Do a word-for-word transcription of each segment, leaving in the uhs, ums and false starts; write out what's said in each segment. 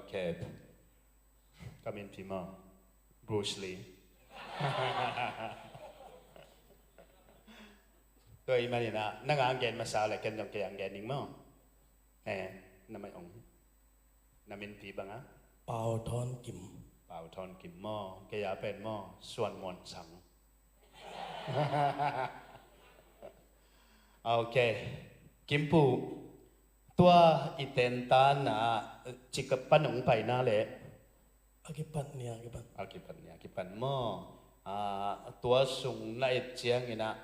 Kep. Ka min pi maw? Bruce Lee. Tua ahih manin ah, nang a gen masa leh ken zong kei a gen ning maw? Eh, na mai ong. Na min pi bang a? Pau Thawn Kim. Pau Thawn Kim maw? Kei a pen maw? Suan Muan Sang. Ok. Kimpu, tua i tentan a, cik pan hong paina leh. A kipan ni a kipan. A kipan ni a kipan maw? Ah, tua sung na et ciangin ah,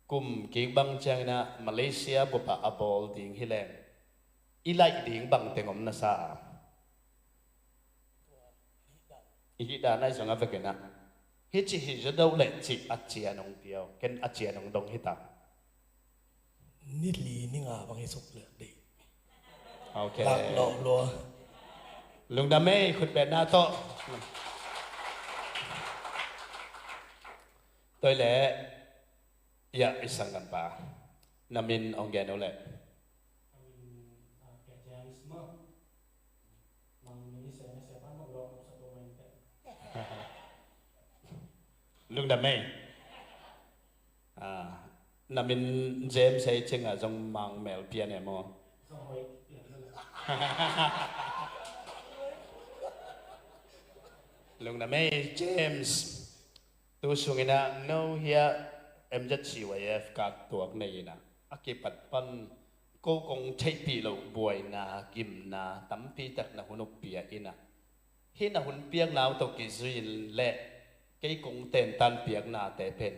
kum kik bang ciangin ah, Malaysia bup ah a bawl ding hi leng, i laih ding bang teng om na sa a? I hih dan a i zong a vekin ah, hih ci hi zaw deuh leh ci a cian hong pia uh. Ken a cian hong dong hi ta. Ni li ni nga bang hi suk leh dei. Ok. Lak lawh lua. Lungdam ei, khut betna tawh. Tua leh, ya, i sanggampa. Na min ong gen uh leh. Lungdam ei. Ah, na min James ei cing a zong Mang mel pian e maw? Lungdam ei James. Tu sungin ah no hiah M Z C Y F kak tuak nei in ah, a kipat pan ko kong theihpih loh buaina, gimna tampi tak na hun uh pia in ah, hih na hun piakna uh tawh kizui in leh kei kong tentan piaknate pen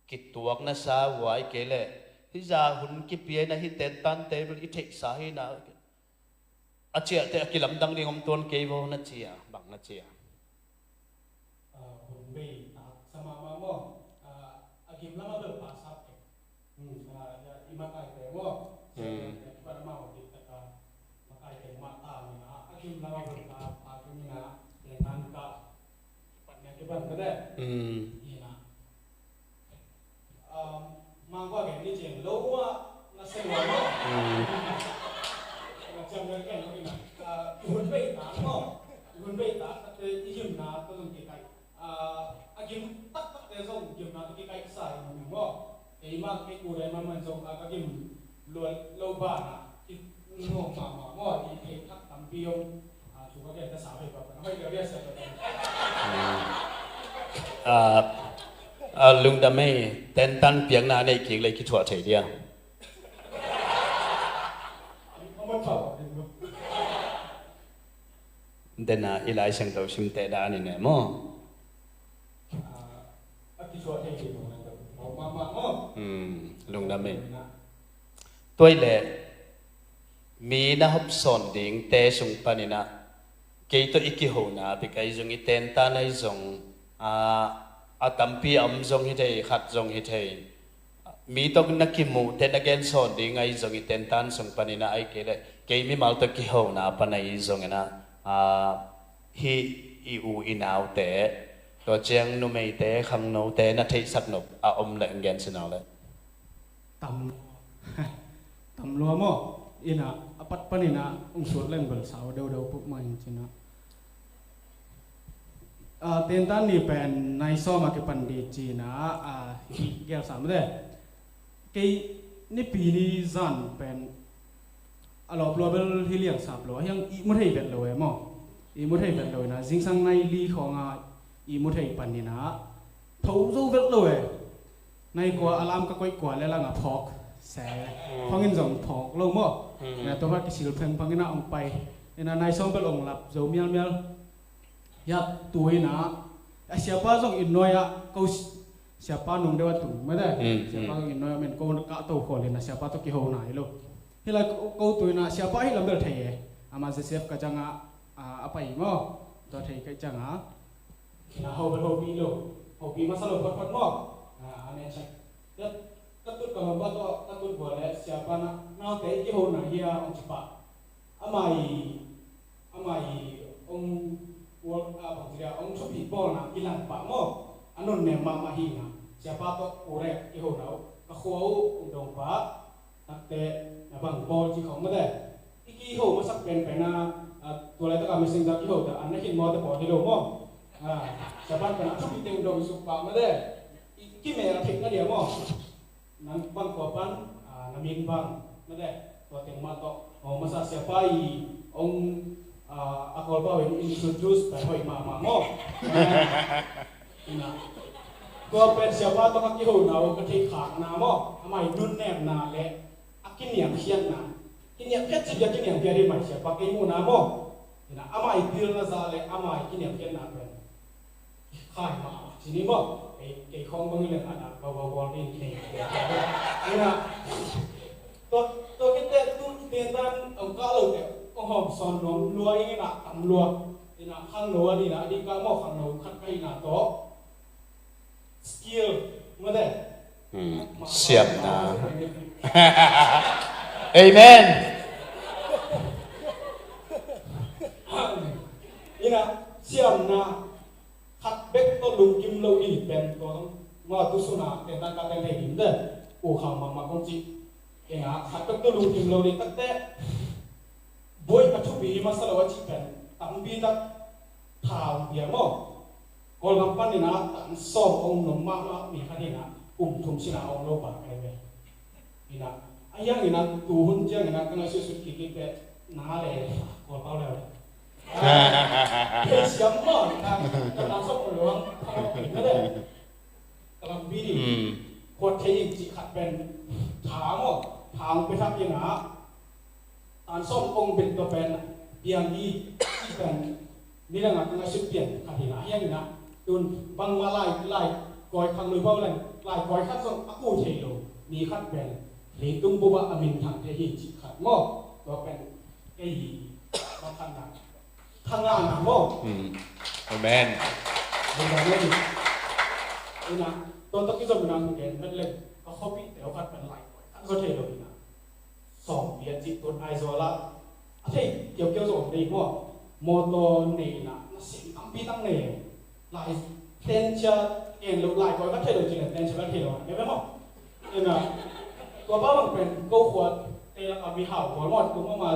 kituak na sa uh a, ahih kei leh hih zah hun kipia in ah hih tentante bel i theihsa hi in ah, a ciahte a kilamdang ding om tuan kei vaw na ci a, bang na ci a? Ah, hun bei tak sa mahmah maw? Ah, a gim lam a bel pha sap kei. Hmm, ah, i makaite maw? Hmm. Kipat amau dik tak a makaite mah ta ni a, a gim lam a bel pha, pha kei ni a, tentan ka kipat ni a kipan ka de. Hmm. Ni a. Um, mangkua gen ni ceng lo ua na se lua lo. Hmm. Na cem na ken lo ina. Ah, i hun bei ta mo. I hun bei ta, te i gimna to zong kikai. Ah, a gim taktak te zong gimna to kikai sa i mun mo. Te i mak ke ku re man man zong a ka gim lua lo ba na. Ki ngo ma ma mo i thei thak tampi om. Ah, thu ka gen ta sa hei pa pa. Hei ka bia sa ka. Hmm. Ah, A lungdam ei, tentan piakna nei kik lei kithuah thei dia. Dena i Lai Siangtho simte dan in e maw? Hmm, lungdam ei. Tua i leh mi na hopsawn dingte sung panin ah kei tawh i kihona bek ahi zong, i tentan ahi zong, a, a tampi a om zong hi thei, khat zong hi thei. Mi tawh na kimuhte na gensawn ding ahi zong, i tentan sung panin ah, ahih kei leh kei mimal tawh kihona pan ahi zongin ah, a, hih i u i naute, tua ciang numeite, khangnote na theihsak nop a om leh gen sinau leh. Tam lua. Tam lua maw? Ina, a pat panin ah ong sut leng bel sau deuhdeuh puk mah ing cin ah. Ah, tentan ni pen nai sawm a kipan ding cin ah, ah, gel sam de. Kei nipi ni zan pen a lawp lua bel hi liang sap lua. Hiang i mu thei vet lo e maw? I mu thei vet lo ina, zingsang nai li khawng a i mu thei panin ah tho zo vet lo e. Nai kua alarm ka koih kua le lang a phawk se. Mm. Phangin zong phawk lo maw. Mm. Na tua kisil phengphang ina ong pai. Ina nai sawm bel ong lap zo mialmial. Ya tu ina a siapa zong inn nuai ah ko si-, siapa nung deuh a tung mah de. Mm, siapa mm. Zong inn nuai ah men ko ka to khol ina siapa to kiho nai lo. Hi lai ko, ko tu ina siapa hi lam bel thei e. Ama Joseph ka jang a, a, a pai maw. Tua thei ka jang a. Na ho bel hopi lo, hopi masa lo photphot maw. Ah, a ne cak. Ka, ka tut ka mamba tawh, ka tut bua le siapa na, naute i kihona hi a ong ci pah. Amah i, amah i ong, ah, bang ci dia, ong thupi bawlna i lang pah maw. A nun nem mahmah hi na. Siapa tawh u rek kihona uh, ka khua uh ong dong pah. Takte na bang bawl ci khawng mah de. I kiho masak penpen a, Ah, tua laitaka Messenger kiho ta, an na khin maw te pawl hi lo maw. Ah, siapa pen a thupi teng dong suk pah mah de. I kimel a theih na dia maw. Nang bang khua pan, ah, na min bang mah de. Tua teng mah tawh, oh, masa siapa i ong, ah, a Kawlpau in introduce pai hoih mahmah maw. Ina, tua pen siapa tawh ka kihona uh ka theih khakna maw. Amah i nunnemna le a kiniamkhiatna. Kiniamkhiat cih bia kiniamkhiat hi mai siapa kei muhna maw. Ina, amah i pilna za le amah i kiniamkhiatna pen khai mah ci ni maw. Kei, kei khawng bang hi leng a dak bau bau bawl ding kei. Ina, tua, tua khit teh tu i tentan ong kah lo teh ong hawm sawn nuam lua ing ina, tam lua. Ina, khangno a ding ina, a ding kah maw, khangno khat ka hihna tawh skill mah de. Hmm, siamna. Amen. Ina, siamna khat bek tawh lungkim lo ding pen tua zong, ngawtu suna tentan ka teng thei ding de. U khang mahmah kong ci. Ina, khat bek tawh lungkim lo ding tak teh. Buai a thupi hi masa lo a cih pen tampi tak tha ong pia maw. Kawlgam panin a tan sawm ong nop mahmah mi khat hi ina, kum thum sina ong lo pa kai ve. Ina, a hiang ina, tuhun ciang ina ka ngaihsutsut kik kik teh na le Kawlpau le. Kei siam maw ina, ka tan sawm ong lo ang, ka lampi ni. Hmm. Khuat thei ing cih khat pen tha maw, tha ong pia thak ina. Tan sawm ong bek tawh pen piang hi, cih pen nidang a ka ngaihsut pian khat hi na, hiang hi na. Tun bangmah lai, lai kawi khang lui bau leng, lai kawi khat zong a ku thei lo mi khat pen leitung bup ah a minthang thei hi cih khat maw. Tua pen kei hi bang khat na. Thangahna maw. Hmm. Amen. Amen. Ina, tua tawh kizom ina hong gen met leng ka khuapihte uh khat pen lai kawi khat zaw thei lo ina. Sawmpi a cih tun Aizawl ah a thei kiaukiau zaw om dei maw. Mawtaw nei ina, nasem tampi tak nei. Lai tencha en lo, lai kawi khat thei lo cih leh tencha khat thei lo a, ne maw. Ina, tua pa bang pen ko khua te lak a mihau kawl maw, tua mah ma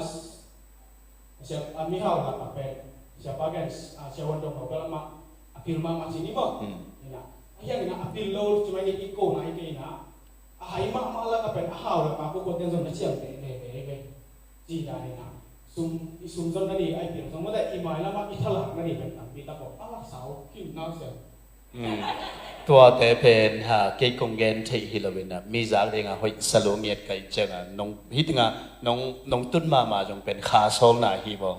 Sia, a, mihau lak a pen siapa gen, a, sia wan dong lo bel amah a pil mahmah ci ni maw. Hmm. Ina, a hiang ina a pil lo ci mai ni, i ko nai kei ina. A hai mahmah lak a pen a hau lak a ko ko ten zong na ciam te te te ve. Ci dan ina. Sum, i sum zon na ni, a i pil zong maw te, i mai lam a i thalak na ni pen tampi tak ko. A lak sau kim nau sia. Hmm. Tuate pen ha, kei kong gen theih hi lo ina, mi zak dinga hoih sa lo ngiat ka hih cianga, nong, hih dinga, nong, nong tun mahmah zong pen kha sawlna hi maw.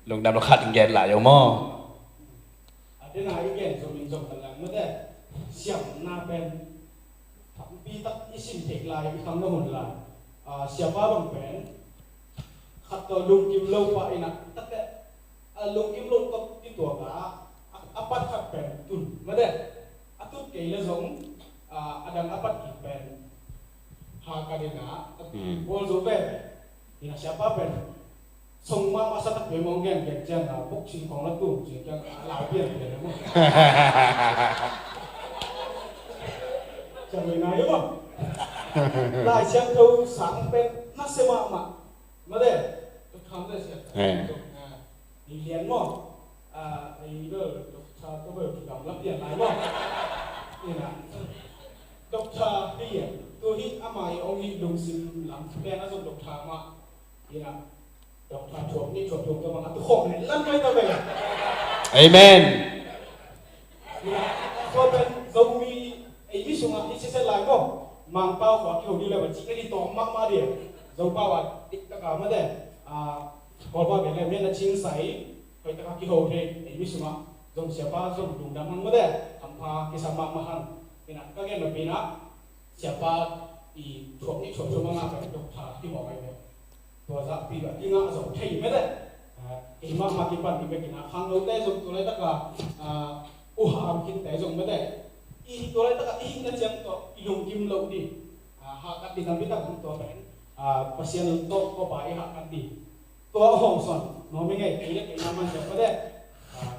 Lungdam lo khat in gen lai o maw. A dena i gen zong in zong ka lang mate, siamna pen tampi tak i sim theih lai, i khangno hun lai. A, siapa bang pen khat tawh lungkim lo pa ina, takte, a, lungkim lo tawh i tuak a, a, a pat khat pen tun mate, a tut kei le zong, a, a dang a pat kik pen ha ka dena, a, hmm, bawl zo ve. Ina siapa pen song mahmah sa tak ve mong gen gen ciang a, buk sin khong la tung ciang ciang a, lau pian pian a mong. Ciang ve ngai mong. Lai Siangtho sang pen na se mahmah. Mate, tuk kham te sia. Eh. Tuk, ah, ni lian mong. Ah, ei bel, Doctor, ko bel, kidam la pian lai mong. Ina. Doctor hi a, tu hi ama i ong hi lungsim lam pen a zong Doctor mah. Ina, Doctor thuak ni thuak thuak ka bang a tu khawm ni lam kai ta ve. Amen. Ina, tua pen Zomi, ei mi sungah hi sese lai maw. Mangpau khua kiho ni le ba ci ka ni tawm mahmah dia. Zopau a dik taka mate. A, Kawlpau gen le men a cing sai. Hoih taka kiho thei, ei mi sungah zong siapa zong lungdam hang mate, hampha kisam mahmah hang. Ina ka gen lo pina, siapa i thuak ni thuak thuak mangah pen Doctor kiho ai ve. Tua zah pi ba kingah zong thei mate. Ah, ei mahmah kipan i bek ina khangnote zong tua laitaka, ah, u ham khinte zong mate. I tua laitaka i hihna ciang tawh i lungkim lo ding. Ah, hahkat ding tampi tak om tua pen. Ah, Pasian tawh kawpa i hahkat ding. Tua hong son, no mi ngei, kei le kei na man jep pa de. Ah,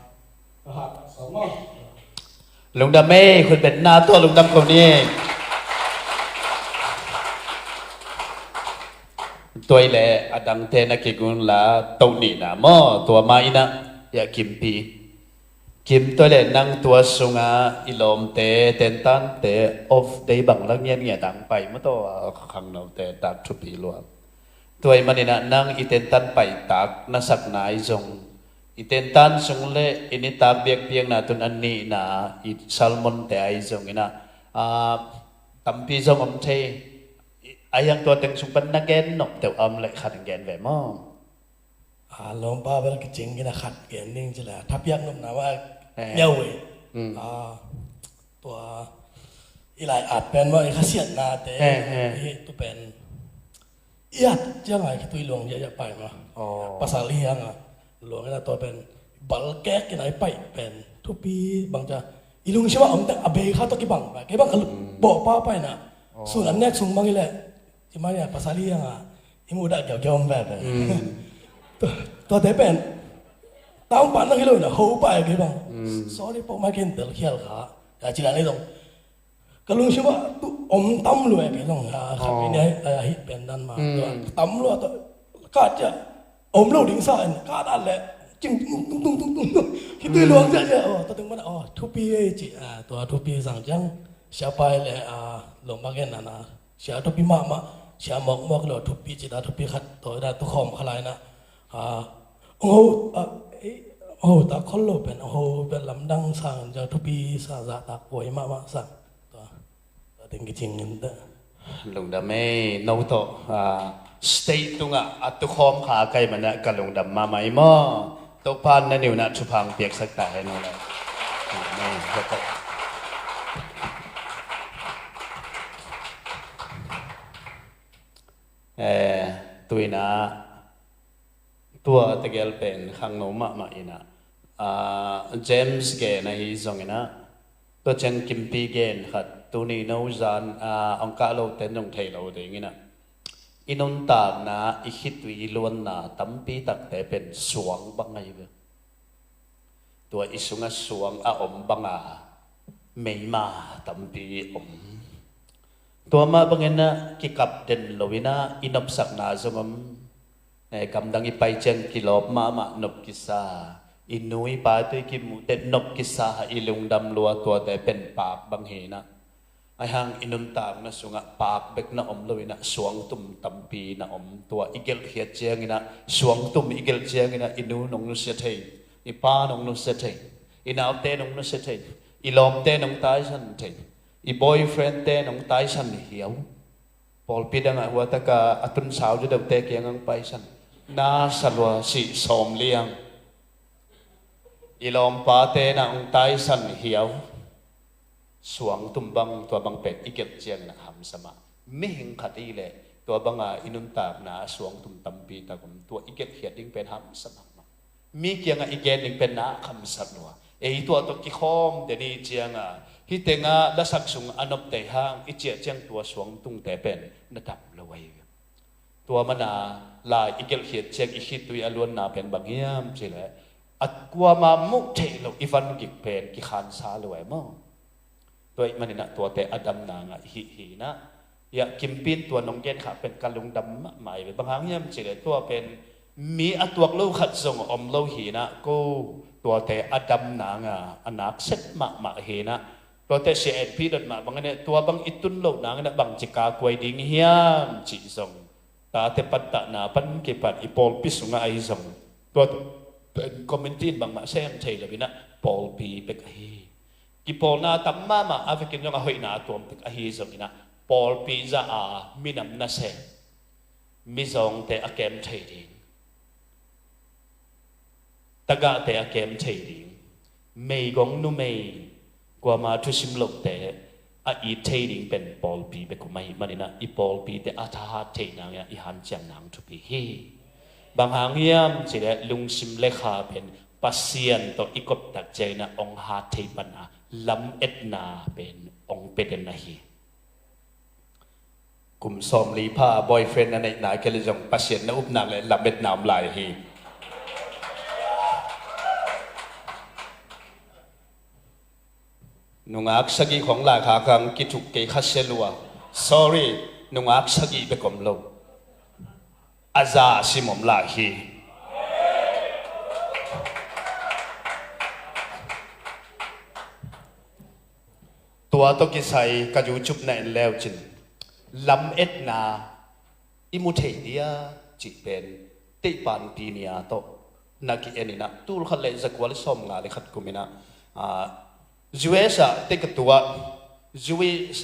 ka ha ka so mo. Lungdam e, khut bet na tua lungdam ko ni. Tua i le a dangte na kigun la toh nihna maw, tua ma inah, ya Kimpi. Kim, tua i le nang tua sunga i lawmte, tentante off day bang la ngiatngiat ang pai maw, tua khangnote tak thupi lua. Tua i maninah nang i tentan paitak na sakna i zong, i tentan sung le i nitak biakpiakna tun a nihna i sermonte a i zong inah, a, tampi zong om thei. A hiang tua teng sung pan na gen nop teuh a om le khat in gen ve maw? A, lawmpa bel kicing kina khat gen ding ci le thapiak nopna mah, eh, miau e. Mm. A, tua i lai at pen mah i khasiatnate, eh, eh, i tu pen i at cianga i khitui luang ziahziah pai mah. Oh. Pasal i hianga luang ina tua pen balkek ina i pai pen thupi bang cia i lungsim ah om tek a bei kha tawh kibang pai. Kei bang ka lu-, mm, bawh pa pai na. Oh. Sun an nek sung bang i leh i mai a pasal i hianga i muh dah kiaukiau om pen pen. Mm. Tua, tuate pen tang pan na kilo ina ho pai kei bang. Mm. Sorry pok mai ken tel khial kha. Ya cina nei dong. Ka lungsim ah tu om tam lua e kei zong, a, khat, oh, kei ni a, a, a hih pen dan ma. Mm. Tua tam lua tua ka cia om lo ding sa en ka dan le cing tung tung tung tung tung tung. Khitui, mm, luang cia cia, oh, tua teng mana, oh, thupi e ci, a, tua thupi sang ciang sia pai le, a, lom bak en ana sia thupi mahmah, sia mawkmawk lo thupi ci ta thupi khat tua da tu khawm kha lai na. A, ong ho, a, ei, ong ho tak khol lo pen, ong ho pen lamdang sang, ja thupi sa, zahtak huai mahmah sang. Tua, tua teng kicing in ta. Lungdam ei, no tawh, a, stage tungah a tukhawm kha kai manah ka lungdam mahmah i maw. Topan na niunah thuphang piaksak ta hen no le. Amen. Eh, tuinah tua tegel pen khangno mahmah inah, a, James gen ahi zonginah, tua ciang Kimpi gen khat tuni no zan, a, ong kah lote zong thei lo dinginah, i nuntakna i khitui luanna tampi takte pen suang bang ahi ve. Tua i sungah suang a om banga meima tampi om. Tua mah bangin ah kikap den lo inah i nopsakna zong om. Eh, gamdang i pai ciang kilawp mahmah nop kisa, i nu i pa tui kimuhte nop kisa, i lungdam lua tuate pen paak bang hi inah. Ahi hang i nuntakna sungah paak bek na om lo inah suangtum tampi na om. Tua i gelhkhiat cianginah, suangtum i gelh cianginah i nu nong nusia thei, i pa nong nusia thei, i naute nong nusia thei, i lawmte nong taisan thei, i boyfriendte nong taisan hiau. Pawlpi dangah huataka a tunsau deuhte kiangah paisan na sa lua sih sawm liang. I lawmpate na ong taisan hiau. Suangtum bang tua bang pen i gelh ciangin a hamsa mah. Mihing khat i leh tua banga i nuntakna suangtum tampi tak om, tua i gelhkhiat ding pen hamsa mahmah. Mi kiangah i gen ding pen na khamsat lua. Ei tua tawh kikhawm den i cianga hih tengah lasak sung a nopte hang i ciah ciang tua suangtungte pen na dam lo ahi. Tua mana lai i gelhkhiat ciang i khitui a luanna pen bang hiam cihleh, a kuama muh theih loh i van gik pen kikhansa lo e maw? Tua ih maninah tuate a damna ngah i hih hinah. Iah Kimpi in tua nong gen khah pen ka lungdam mahmah i ve. Bang hang hiam cihleh tua pen mi a tuak lo khat zong om lo hinah, ko tuate a damna ngah a nakset mahmah hinah. Tuate sia en pidot mah bang inah tua bang i tun loh nanginah bangci kakuai ding hiam cih zong tate pattahna pan kipat i pawlpi sungah ahi zong, tua community in bangmah sem thei lo inah pawlpi bek ahi. Kipawlna tam mahmah a vekin zong a hoihna a tuam bek ahi zong inah pawlpi zah a minam nasem, mizawngte a kem thei ding, tagahte a kem thei ding, meigong numei, kuama thusim lohte a it thei ding pen pawlpi bek om ahih maninah i pawlpite a thahat theih nangin i hanciam nang thupi hi. Bang hang hiam cihleh lungsim le kha pen Pasian tawh i koptak cianginah ong hat thei pana lametna pen ong pia den ahi. Kum sawmli pha boyfriend na neihna kei le zong Pasian na upna le lametna om lai hi. Nungak sagih khong laikhak hang kithuk kei kha sia lua. Sorry, nungak sagih bek om lo. a za a sim om lai hi. Tua tawh kisai ka YouTube na en leucin, lametna i mu thei dia cih pen Teihpanpi ni-a tawh na ki-en inah, tul khat le zakua le sawmnga le khat kum inah, ah, U S ah teh ka tuah, U S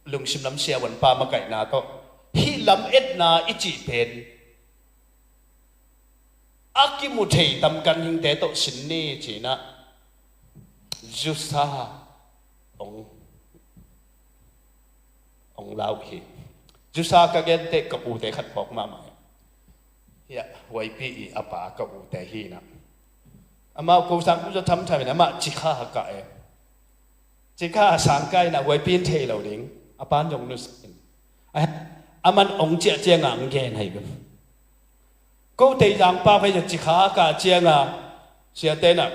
lungsim lam siavuanpa makaihna tawh hih lametna i cih pen a kimu thei tam ganhingte tawh sin ni ci-inah, zusa hong, hong la uh hi. Zusa ka gen teh ka ute khat phawk mahmah hi. Hiah, Huaipi i a pa ka ute hi inah, amah ko sang kuza thamtham inah amah Cikha a kah e. Cikha a sang kah inah Huaipi in thei lo ding, a pan zong nusia in. A, aman hong ciah ciangah hong gen hi bem. Ko Teizang pau hei Cikha a kah ciangah siate inah,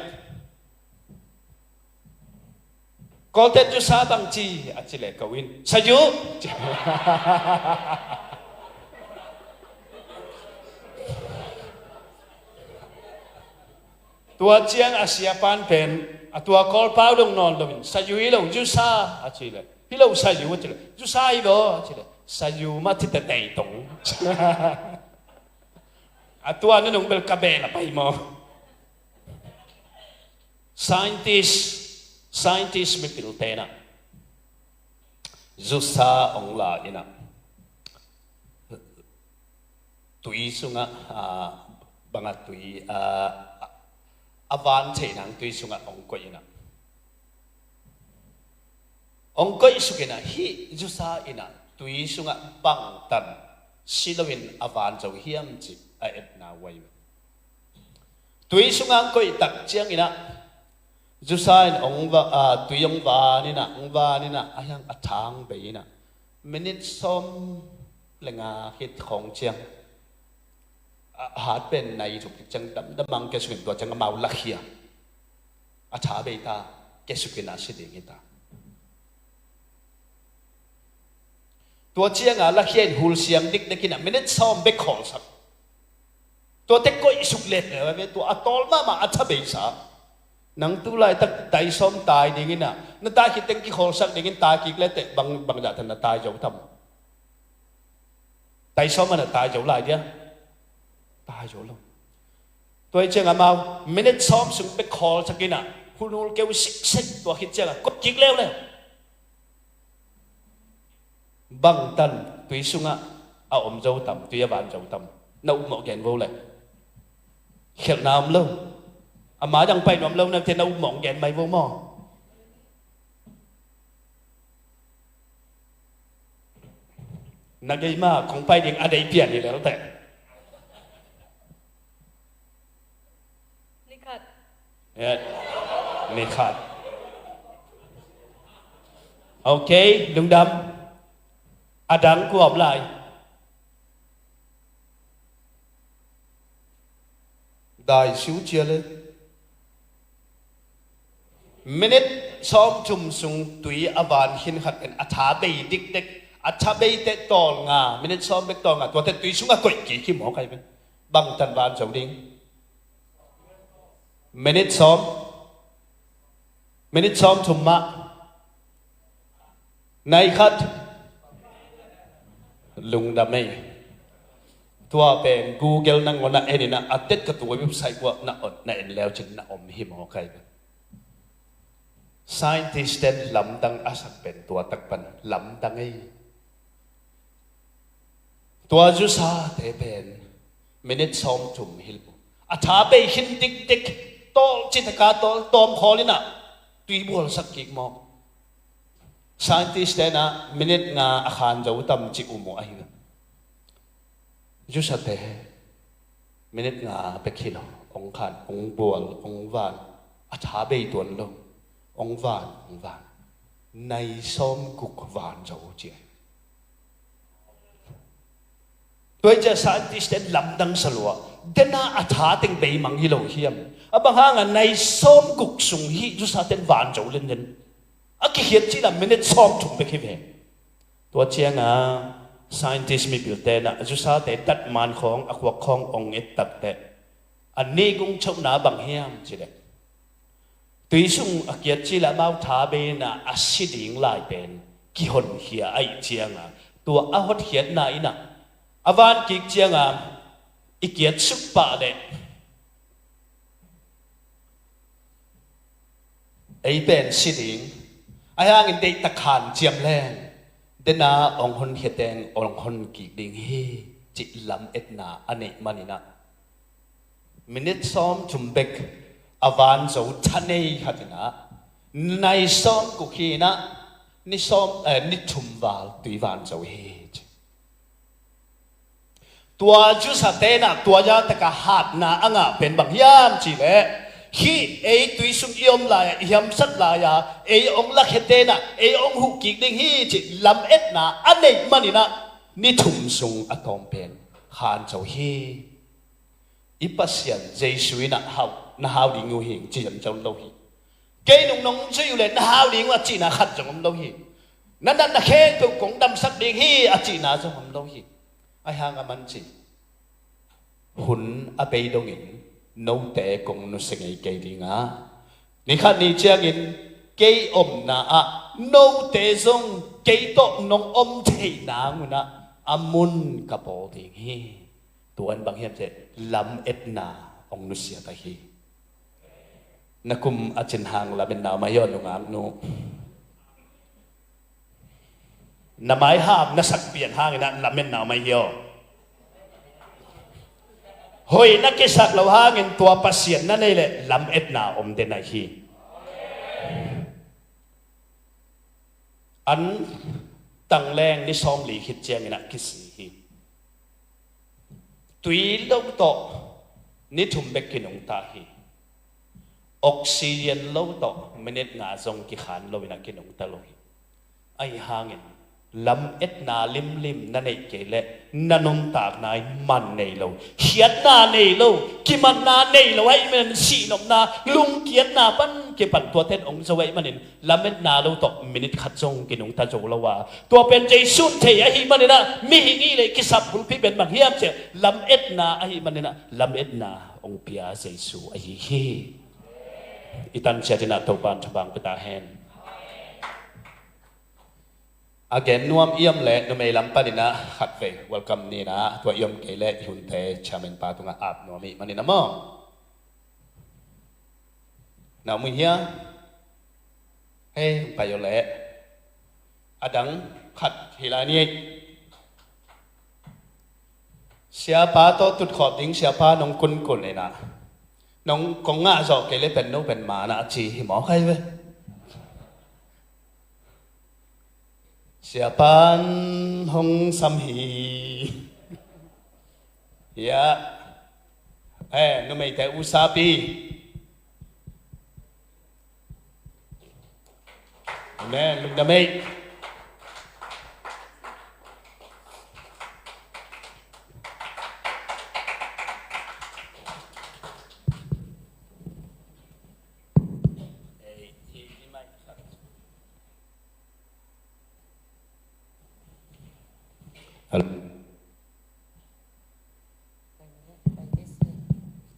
Kawlte'n zusa bang ci a ci leh ko in, sayu. Tua ciang a siapan pen a tua Kawlpau dong nawn loin, sayu hi lo, zusa a ci leh, hi lo, sayu a ci leh, zusa hi lo a ci leh, sayu mah ci teh tei tong. A tua nunung bel ka bel a pai maw? Scientist, scientist mipilte inah zusa hong la inah, tui sungah, ah, bangah tui, ah, a van theih nang tui sungah hong koih inah, hong koih suk inah, hih zusa inah tui sungah bangtan si loin a van zo hiam cih a etna uh ahi. Tui sungah hong koih tak ciang inah zusa in hong va-, ah, tui hong van inah, hong van inah, a hiang a thang bei inah, minit sawm le nga khit khawng ciang, a hat pen nai thuk tik ciang damdam hong kia suk in, tua ciang amau lakhia, a tha bei ta, kia suk inah si ding hi ta. Tua ciangah lakhia in hul siang dikdek inah minit sawm bek khawlsak. Tua teh koih suk leuleu a ve, tua a tawl mahmah a tha beisa. Nang tu laitak tai sawm tai ding inah, na tai khit teng kikhawlsak dingin tai kik leteh bang, bangzah tan na tai zo tam? Tai sawm a na tai zo lai dia? Tai zo lo. Tua hi ciang amau minit sawm sung bek khawlsak inah, hul hul keu siksek, tua khit ciangah koih kik leuleu. Bangtan tui sungah a om zo tam, tui a van zo tam? Na upmawh gen vo le. Khelhna om lo. A ma dang pai nuam lo na te, na upmawh gen mai vo maw? Na gei ma kong pai ding a dei pian hi lel teh. Ni khat. Eh, ni khat. Ok, lungdam. A dang kua om lai? Dai siu cia le. Minit sawmthum sung tui a van khin khat in a tha bei dikdek, a tha bei teh tawl nga, minit sawm bek tawl nga, tuate tui sungah koih kik hi maw kai pen? Bangtan van zo ding? Minit sawm. Minit sawmthum mah. Nai khat. Lungdam ei. Tua pen Google nangawn a en inah, a tet ka tua website uah na en, na en leucin na om hi maw kai pen? Scientist ten lamdang a sak pen tua tak pan lamdang ei. Tua zusate pen minit sawmthum hi lo. A tha bei khin dikdek, tawl citaka tawl tawm khawl inah tui bualsak kik maw? Scientist te inah minit nga a khan zo tam ci uh maw ahi lo. Zusate minit nga bek hi lo, hong khan, hong bual, hong van, a tha bei tuan lo, hong van, hong van. Nai sawm guk van zo ci ahi. Tua hi ciah scientist ten lamdang sa lua. Dena a tha teng beimang hi lo hiam? A bang hanga nai sawm guk sung hi zusa ten van zo lenden? A kikhiat cila minit sawm thum bek hi ve. Tua cianga Scientist mipilte in ah zusate datman khawng, a khuak khawng ong et takteh, a nih gung chohna bang hiam cih leh, tui sung a kiat cil ah amau tha bei in ah a si ding lai pen kihonkhia ahih ciangin, tua a hotkhiatna in ah a van kik ciangin i kiat suk pah leh ei pen si ding. Ahi hangin deihtak hanciam leng, dena ong honkhia teng ong hon kik ding hi, cih lametna a neih manin ah, minit sawmthum bek a van zo tha nei khat in ah, nai sawm guk hi in ah, ni sawm, eh, ni thum val tui van zo hi, ci. Tua zusate in ah tua zahtak a hatna a ngah pen bang hiam cih leh, hih ei tui sung i om lai-a, i hiamsat lai-a ei ong lakhete in ah ei ong huh kik ding hi, cih lametna a neih manin ah, ni thum sung a tawm pen han zo hi. I Pasian Jesu in ah hau, na hau ding uh hi, ci zong zong lo hi. Kei nung nong zui uh leh na hau ding uh a cihna khat zong om lo hi. Na natna khempeuh kong damsak ding hi, a cihna zong om lo hi. Ahi hang a man ci, hun a bei dongin note kong nusia ngei kei ding a, ni khat ni ciangin kei omna ah note zong kei tawh nong om theih nang un ah a mun ka bawl ding hi. Tua in bang hiam cih leh lametna ong nusia ta hi. Na kum a cin hang lametna om ahi aw, nungak nu. Na maiham na sak pian hangin ah lametna om ahi aw. Hoih na kisak loh hangin tua Pasian na nei leh lametna om den ahi. An tangleng ni sawmli khit ciangin ah kisi hi. Tui lo tawh ni thum bek kinungta hi. Oxygen lo tawh minit nga zong kikhan lo in ah kinungta lo hi. Ahi hangin lametna limlim na neih kei leh na nuntakna in man nei lo, khiatna nei lo, kimatna nei lo ahih manin, sihnopna, lungkiatna pan kipan tuate in ong zo ahih manin, lametna lo tawh minit khat zong kinungta zo lo a, tua pen Jesu in thei ahih manin ah, mihing i leh kisap bulpi pen bang hiam cih leh lametna ahih manin ah, lametna ong pia Jesu ahi hi. I tan ciat in ah Topa'n thupha ong pia ta hen. A gen nuam i om leh numei lam panin ah khatvei welcome ni in ah, tua i om kei leh i hunte chairman pa tungah ap nuam i hih manin ah maw. Na om uh hia? Hei, pai aw leh. A dang khat hi lai ni. Siapa tawh tutkhawm ding, siapa nong kunkun in ah, nong kong ngah zawh kei leh pen no pen ma na a ci hi maw, khai ve. Siapa'n hong sam hi. Ya. Eh, numeite usapi. Amen. Lungdam ei.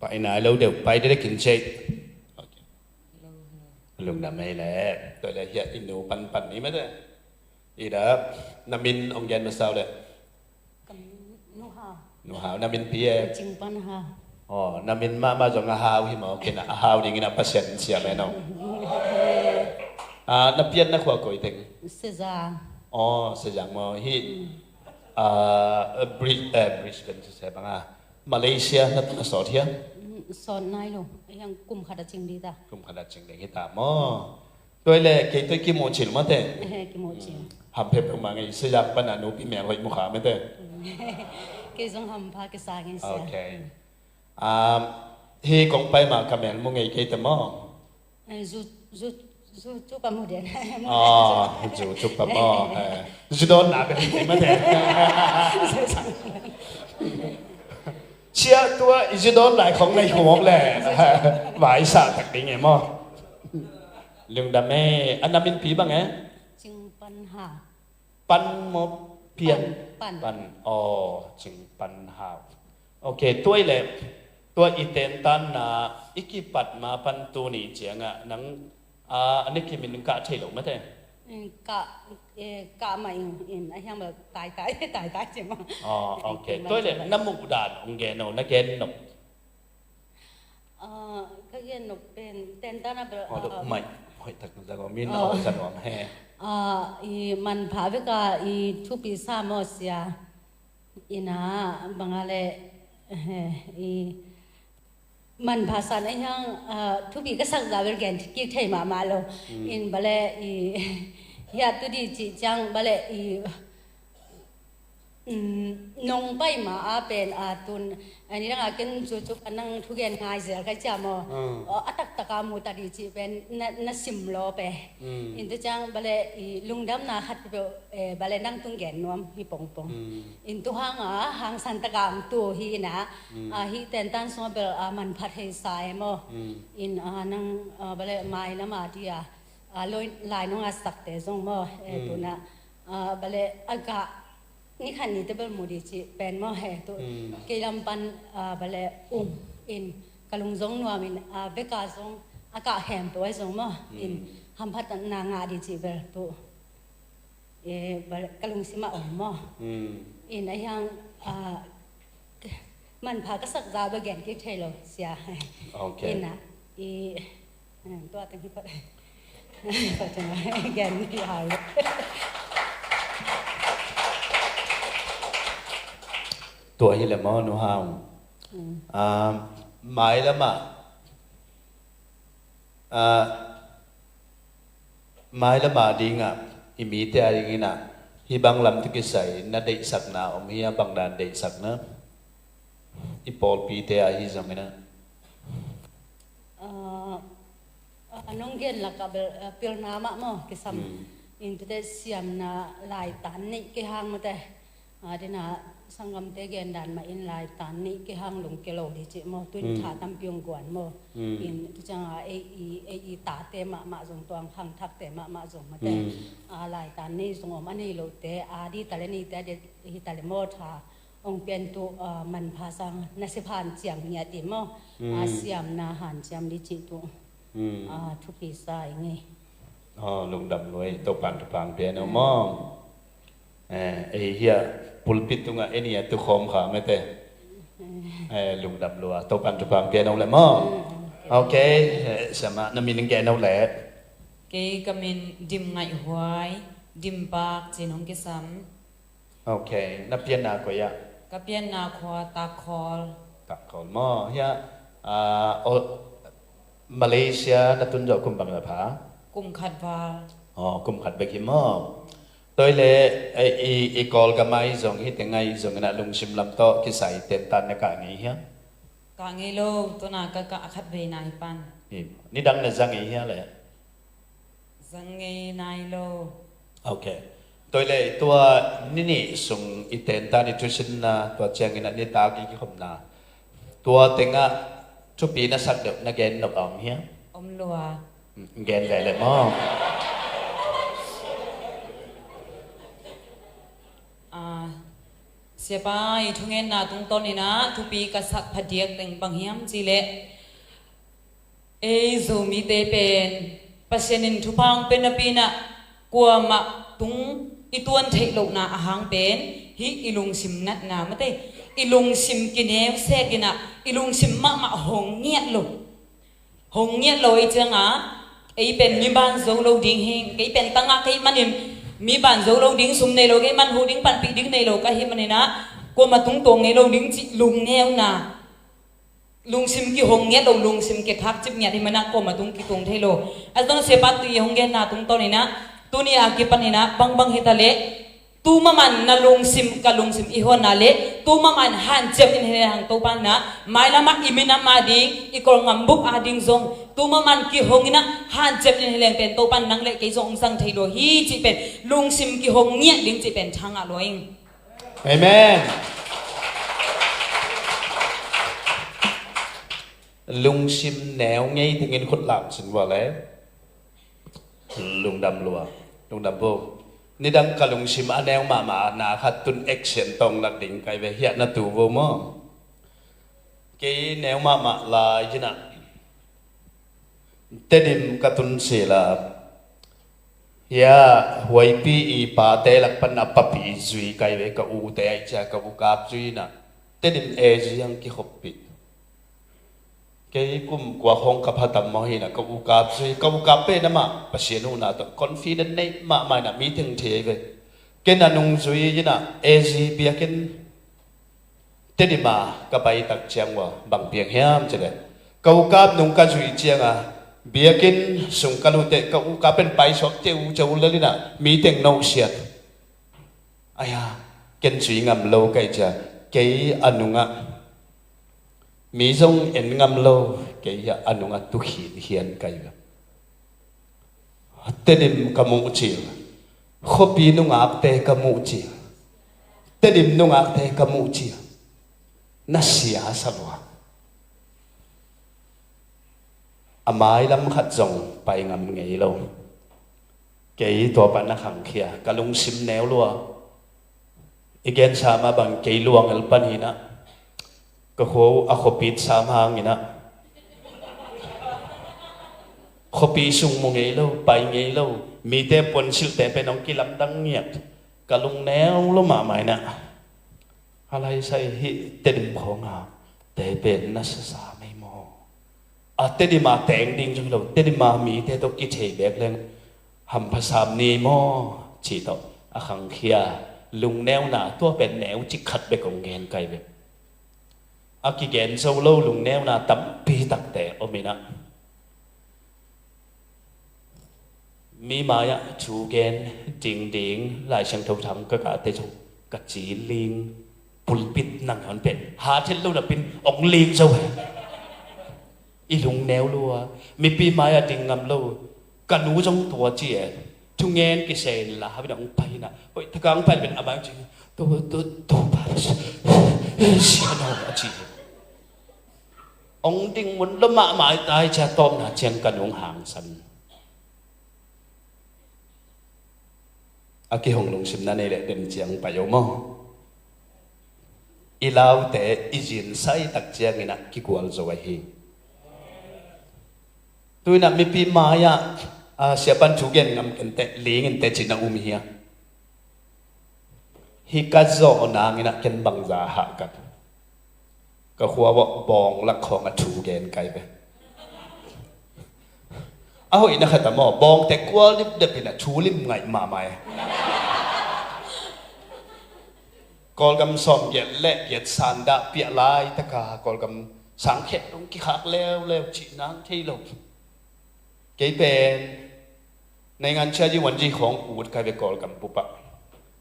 Pai nai lo deuh, pai deuh kin cei. Lungdam ei leh. Tua leh hiah i nu panpan ni mate. I da, na min ong gen masa uh leh. Ka min Nu Hau. Nu Hau, na min pi e? Cing Pan Hau. Aw, na min mahmah zong a hau hi maw, kei na a hau dingin a Pasian in siam e no. Ah, na pianna khua koi teng? Sezang. Aw, Sezang maw, hih, ah, Bri-, eh, Brisbane sese bang a, Malaysia na, na sawt hia? Mm, sawt nai lo. Hiang kum khat a cing ding ta. Kum khat a cing ding hi ta maw. Tua leh kei tua kimuh cil mate. Kimuh cil. Ham peuhpeuh mah ngei, Sezang pan a nupi mel hoih mu kha mate. Kei zong hampha kisa ngei sia. Ok. Um, hih kong pai mah ka mel mu ngei kei te maw? Eh, zu, zu, zu cu ka mu den. Ah, zu cu ka maw. Eh, zu dawn na ka hi mate. Sia tua i zu dawn lai khong na hi khong le. Vai sa tak ding e maw. Lungdam e, a na min pi bang e? Cing Pan Hau. Pan maw, P Pian. Pan. Pan. Aw, cing pan hau. Ok, tua i leh, tua i tentanna i kipat ma pan tuni ciangah nang, ah, a ni kimin kah thei lo mate. Mm, kah, eh, kah mah in, in, a hiang bel tai tai, tai tai ci mah. Aw, ok. Tua i leh na muh dan hong gen o, na gen nop. Ah, ka gen nop pen, tentan a bel, aw, ah, mai, hoih tak na zang om, min aw, aw, zang om he. Ah, i manpha vek a, i thupi sa maw sia. Ina, bang a leh, eh, i manpha san a hiang, ah, thupi ka sak zah bel gen kik thei mahmah lo. Mm. In bale i, hiah tu di cih ciang bale i, mm, nong pai ma a pen a tun, a ni dang a ken cu cu ka nang thugen ngai zel ka cia maw. Mm. Aw, a taktak a mu ta di cih pen na, na sim lo pe. Mm. In tu ciang bale i lungdamna khat pe, eh, bale nang tung gen nuam hi pongpong. Mm. In tu hang a, hangsan tak a ang tu hi ina, mm, a hi tentan sung a bel a manphat hei sa e maw. Mm. In a nang, a, bale mai lam a di a, a, loi, lai nong a sakte zong maw, eh, mm, tuna, a, bale a gah ni khan ni te bel mu di ci pen maw he tu. Mm. Kei lam pan, a, bale um in ka lung zong nuam in, a, veka zong a kah hem pe wai zong maw. Mm. In hamphat na ngah di ci bel tu. Eh, bale ka lungsim a om maw. Mm. In a hiang, a, manpha ka sak zah bel gen kik thei lo sia. Ok. Ina, i, eh, tua teng hi phot. Tua teng gen hi hau. Tua hi le maw, Nu Hau. Mm. Ah, mai lam ah, ah, mai lam a ding ah, i mite a ding in ah, hi bang lam tu kisai na deihsakna om hi a, bang dan deihsakna i pawlpite a hi zong in ah. Ah, ah, nong gen lak a bel, ah, pilna mah maw kisam. Mm. In tute siamna laitan neih kei hang mate. A, dina sanggamte gen dan mah in laitan neih kei hang lungkia lo di ci maw, tuin, mm, tha tampi hong guan maw. Mm. In tu ciang a ei i, ei i tate mahmah zong tuang khangthakte mahmah zong mate. Mm. A, laitan nei zong om a nei lote, a di tale neite a di hi tale maw tha hong pian tu, a, manpha sang na sep hanciam ngiat i maw. Mm. A, siamna hanciam di ci tu. Mm. A, thupi sa i ngei. Aw, lungdam lua ei, Topan thupha pia no maw. Eh, ei hiah pulpit tungah ei nih a tukhawm kha mete. Eh, lungdam lua, Topan thupha pia no le maw. Mm, ok. Ok, eh, siamah, na min gen no le. Kei ka min Dim Ngaih Huai, Dim Pak ci-in hong kisam. Ok, na pianna koi ah? Ka pianna khua Takhawl. Takhawl maw, hiah, ah, aw, Malaysia na tun zawh kum bang na pha? Kum khat val. Aw, kum khat bek hi maw. Tua i le, eh, i, i Kawlgam ah i zong hi teng ah i zong in ah lungsim lam tawh kisai tentan na kah ngei hiam? Kah ngei lo, tuna ka kah a khat vei na hi pan. Hi, nidang na za ngei hia le? Zang ngei nai lo. Ok. Tua i le tua ni nih sung i tentan i thusinna tua ciangin a nitak i kikhopna tua tengah thupi na sak deuh na gen nop a om hia? Om lua. Gen lele maw? Ah, Siapa i thungetna tungtawn in ah thupi ka sak phadiak teng bang hiam cih leh, ei Zomite pen Pasian in thupha hong pia napi in ah kuamah tung i tuan theih lohna a hang pen hih i lungsim natna mate, i lungsim kineu sek in ah i lungsim mahmah hong ngiat lo. Hong ngiat lo ei ciangah ei pen mi ban zo lo ding hi, kei pen tangah kei manin mi ban zo lo ding, sum nei lo kei man, hu ding panpih ding nei lo ka hih manin ah kuamah tungtawn ngei lo ding cih lungneuna. Lungsim kihong ngiat lo, lungsim kithak cip ngiat hi manin ah kuamah tung kitung thei lo. A zong siapa tui hong genna tungtawn in ah tuni a kipan in ah bangbang hi ta leh, tu maman na lungsim ka lungsim i honna leh tu maman hanciam in hi leng Topa in ah mailam ah i minam a ding, i Kawlgam bup a ding zong tu maman kihong in ah hanciam in hi leng pen Topa in nang leh kei zong hong zang thei lo hi cih pen lungsim kihong ngiat ding cih pen thangah lua ing. Amen. Lungsim neu ngei tengin khut lam sin vua le. Lungdam lua. Lungdam bu. Nidang ka lungsim a neu mahmah na khat tun action tawng lak ding kai ve, hiah na tu vo maw? Kei neu mahmah lai hi-in ah, Tedim ka tun sila, hiah Huaipi i pate lak pan a papi zui kai ve, ka ute aih cia ka ukap zui-in ah, Tedim e zui ang kikhoppih. Kei kum kua khawng ka pha tam maw hi-in ah, ka ukap zui, ka ukap pen amah Pasian huhna tawh confident nei mahmah in ah, mi teng thei ve. Ken a nung zui in ah, A Z biakinn Tedim ah ka pai tak ciang ua bang piang hiam cih leh, ka ukap nung ka zui ciang a, biakinn sung ka lut teh ka ukap pen paisuak ceuceu lel in ah, mi teng nusiat. Aia, ken zui ngam lo kai cia, kei a nungah mi zong en ngam lo, kei a nungah tu khin hian kai ve. Tedim ka muh cil, khuapi nungakte ka muh cil, Tedim nungakte ka muh cil, na sia sa lua. A mailam khat zong pai ngam ngei lo. Kei tua pan a khangkhia, ka lungsim neu lua. I gensa mah bang kei Luang el pan hi-in ah, ka khua uh a khuapi sam hangin ah, khuapi sung mu ngei lo, pai ngei lo, mite puansilhte pen hong kilamdang ngiat. Ka lung neu lua mahmah in ah, a lai sai hi Tedim khawng a te pen na sasa mei maw? A Tedim a teng ding zong hi lo, Tedim a mite tawh kithei beek leng hampha sam ni maw, cih tawh a khangkhia. Lungneuna tua pen neu cik khat bek hong gen kai ve. A kigen zo lo lungneuna tampi takte om in ah, mi mai-ah thu gen dingding Lai Siangtho tham ka kate zong ka ci ling, pulpit nang hon pen hat het lo napi-in hong ling zo hi. I lungneu lua, mipi mai-ah ding ngam lo. Ka nu zong tua ci e, thungen kisia inla hau in ah hong pai in ah, hoih taka hong pai pen a mai ci, to to to pa, sia no a ci. Hong ding mun lo mahmah, a tai cia tawpna ciang ka nu hong hangsan. A kihong lungsimna nei leh den ciang pai o maw? I laute i zinsai tak ciangin ah kigual zo ahi. Tu-in ah mipi mai-ah, a, siapan thu gen ngam kenteh, ling inteh cih na um hi a. Hih ka zawh nangin ah ken bangza hah kat. Ka khua uah bawng lak khawng a thu gen kai ve. A hoihna khat a maw, bawngte kual dipdep in ah thu lim ngaih mahmah e. Kawlgam sawmgiat le giat sandah piah laitaka Kawlgam sangkhet dong kikhak leuleu cih nang thei lo. Kei pen naingan cia ji wan ji khawng ut kai ve Kawlgam bup ah.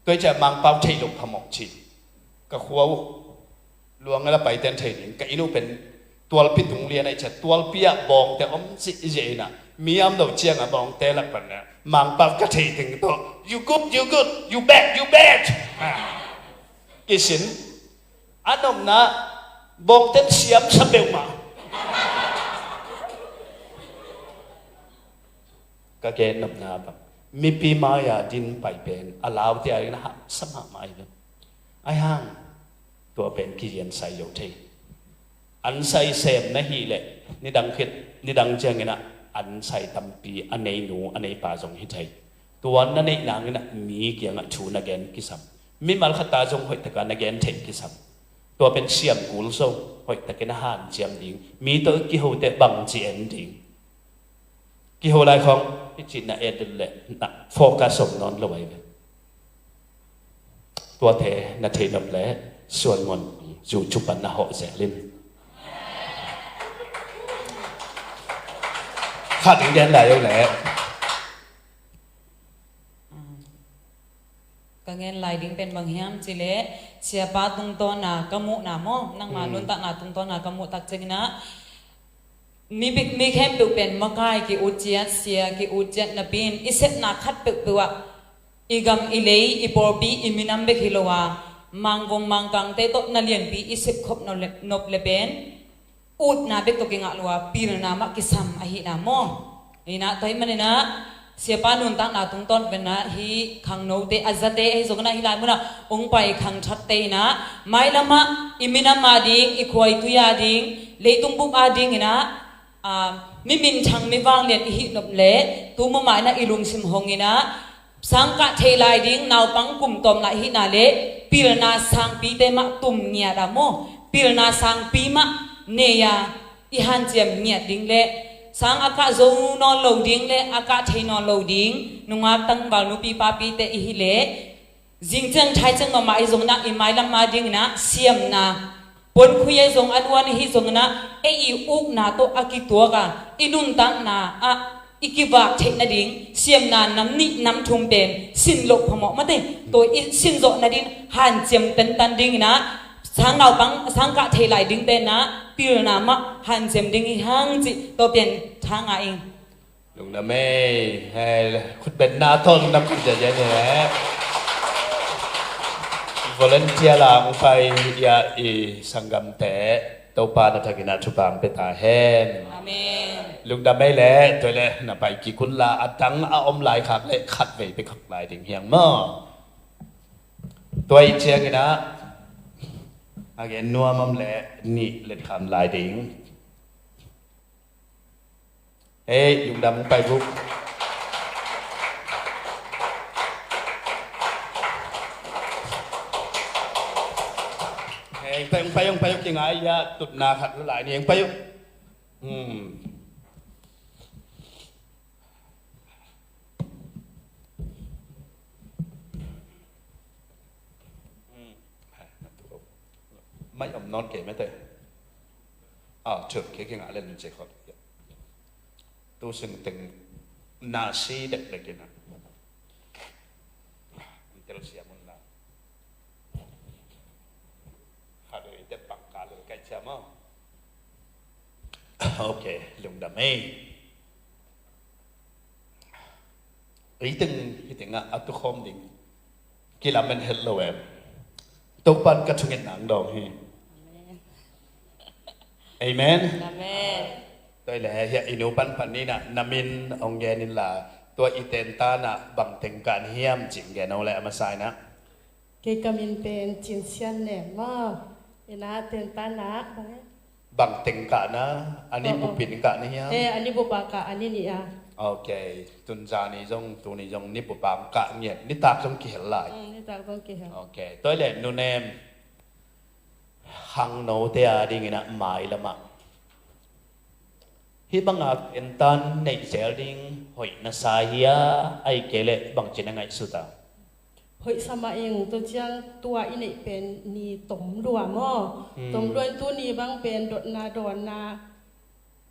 Tua hi ciah Mangpau theih loh phamawh ci. Ka khua uh Luang el a paiten thei ding, ka inn uh pen tualpi tung lian ah hi ciah, tualpi ah bawngte om zihziah in ah, mi a om lo ciangah bawngte lak pan ah Mangpau ka theih teng tawh, "You good, you good, you bad, you bad." Ah. Kisin. A nopna, bawngten siam sa peuhmah. Ka gen nopna bang, mipi mai-a din pai pen a laute a dingin a haksa mahmah hi ve. Ahi hang, tua pen kiziansai zo thei. Ansai sem na hih leh nidang khit nidang ciangin ah ansai tampi a neinu a neipa zong hi thei. Tua na neih nangin ah mi kiangah thu na gen kisam. Mimal khat ta zong hoih taka na gen theih kisam. Tua pen siam kul zo, hoih takin a hanciam ding. Mi tawh kihote bangci en ding. Kiho lai khawng, hih cih na et leh na focus om nawn lo ahi ve. Tuate na theih nop leh Suan Muan YouTube pan na hawh zel in. Khat in gen lai o leh. Ka ngen lai ding pen bang hiam cih leh, siapa tungtawna ka muhna maw, nangma nuntakna tungtawna ka muh tak ciangin ah, mi bik, mi khempeuh pen makai ki-ut ciat, sia ki-ut ciat napi-in, i sepna khat peuhpeuh ah, i gam, i lei, i pawlpi, i minam bek hi lo a, Mangvung Mangkangte tawh na lianpi i sepkhop nop le, nop le pen, utna bek tawh kingah lua, pilna mah kisam ahihna maw? Inah tua hih maninah, Siapa nuntakna tungtawn penah hih khangnote a zate ahi zongin ah hih lai munah hong pai khangthatte inah mailamah i minam a ding, i khua i tui a ding, leitung bup a ding inah, aa, mi minthang mi vanglian i hih nop leh tu mah mah inah i lungsim hong inah sangkah thei lai ding naupang kum tawm lai hihna le pilna sangpite mah tum ngiat a maw, pilna sangpi mah nei a i hanciam ngiat ding le sang a kah zo nawn lo ding le a kah thei nawn lo ding nungak tangval nupi papite i hi le zingciang thai ciang mah mah i zong inah i mailam a ding inah siamna puankhui a i zong a nuan i hi zong inah ei i ukna tawh a kituak a i nuntakna ah i kivak theih nading siamna nam nih nam thum pen sin loh phamawh mate. Tua i sin zawh nading hanciam tentan ding inah sang naupang sangkah thei lai ding tenah pilna mah hanciam ding hi hang cih tua pen thanga ing. Lungdam ei. Hei, khutbetna tawh lungdam khut ziahziah ni leh volunteer la hong pai ia i sanggamte Topa na thakin ah thupha hong pia ta hen. Amen. Lungdam ei leh tua leh na pai kik un la a dang a om lai khak leh khatvei pia khak lai ding hiang maw? Tua i ciangin ah a gen nuam om leh nih letkham lai ding. Hei, lungdam hong pai buk. Hei, hong pai, hong pai, hong pai, hong kingai ia tutna khat la lai ni, hong pai uh. Hmm. Mai om nawn kei mete. Ah, thu kei kei ngah len cia khawt. Tu sing teng na si dekdek in a. Tel siam un la. Khat ei te pangkah le kai cia maw. Ok, lungdam ei. Ei teng, hih tengah a tukhawm ding kilamen het lo em? Topan ka thungetna ang dawng hi. Amen. Amen. Amen. Tua hi leh hiah i nu panpan ni nah, na min hong gen in la, tua i tentan ah bang teng kah na hiam cih gen hong leh a masa in ah. Kei ka min pen Cin Sian Nem maw. Inah tentan ah bang e? Bang teng kah na, a ni bup in kah na hiam? Eh, a ni bup a kah, a ni nih a. Ok, tun zani zong, tuni zong ni bup a kah ngiat, nitak zong kihel lai. Mm, nitak zong kihel. Ok, tua hi leh Nu Nem, khangnote a dingin ah mailam ah hih banga tentan neih zel ding hoih na sa hia, ahih kei leh bangci na ngaihsut a? Hoih sa mah ing, tua ciang tua i neih pen ni tom lua maw. Hmm. Tom lua in tuni bang pen dotna dawnna